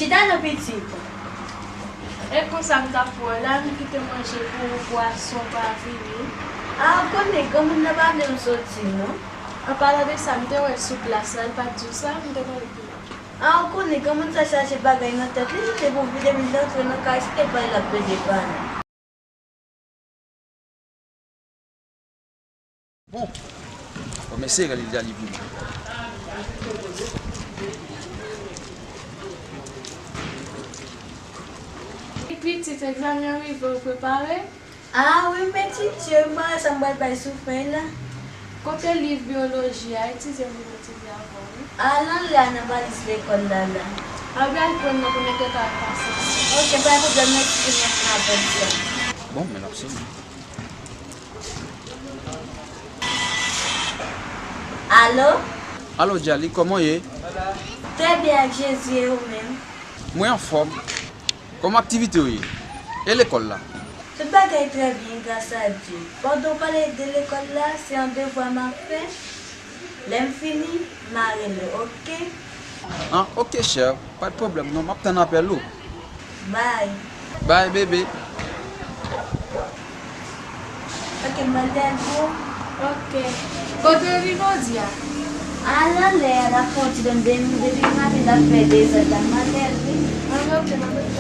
Chita non pitit. E konsa m t ap wè la, m kite manje pou ou, bwason pa vini. A, ou konnen granmoun nan pa vle m soti non. An palan de sa, m te wè l sou plas la, l pa t di w sa, m te konn di w. A, ou konnen granmoun sa chaje bagay nan tèt li, li te pou vide m, li antre nan kay, se te pale l ap plede pale. Bon, bon, mesye, gade li, li pou li. Pitit, egzamen an rive, ou prepare? Ah wi, men titye, m pa wè sa m pral bay sou fèy la. Kote liv byoloji a? Itilize m pou m itilize avè w, wi. Al anlè a nan valiz lekòl la la. A wi, al pran nan pou mete kay pase. Ok, pa gen pwoblèm, mèsi pou mwen apèl sa. Bon, men l ap sonnen. Alo? Alo, Djali, kòman w ye? Trè byen, ak Jezi, e ou menm? Mwen anfòm. Kòman aktivite yo ye? E lekòl la? Tout bagay trè byen, gras a Dye. Pandan w pale de lekòl la, se yon devwa m ap fè. Lè m fini, m a rele w, oke? Ah, oke, chè. Pa gen pwoblèm, non. M ap tann apèl ou. Bay. Bay, bebe. Oke, m al lève w. Oke. Kote Rino di a? Al anlè a, l ap fè yon ti dòmi, depi, depi maten l ap fè dezòd la, m al lève l, wi. Ah, oke, m ap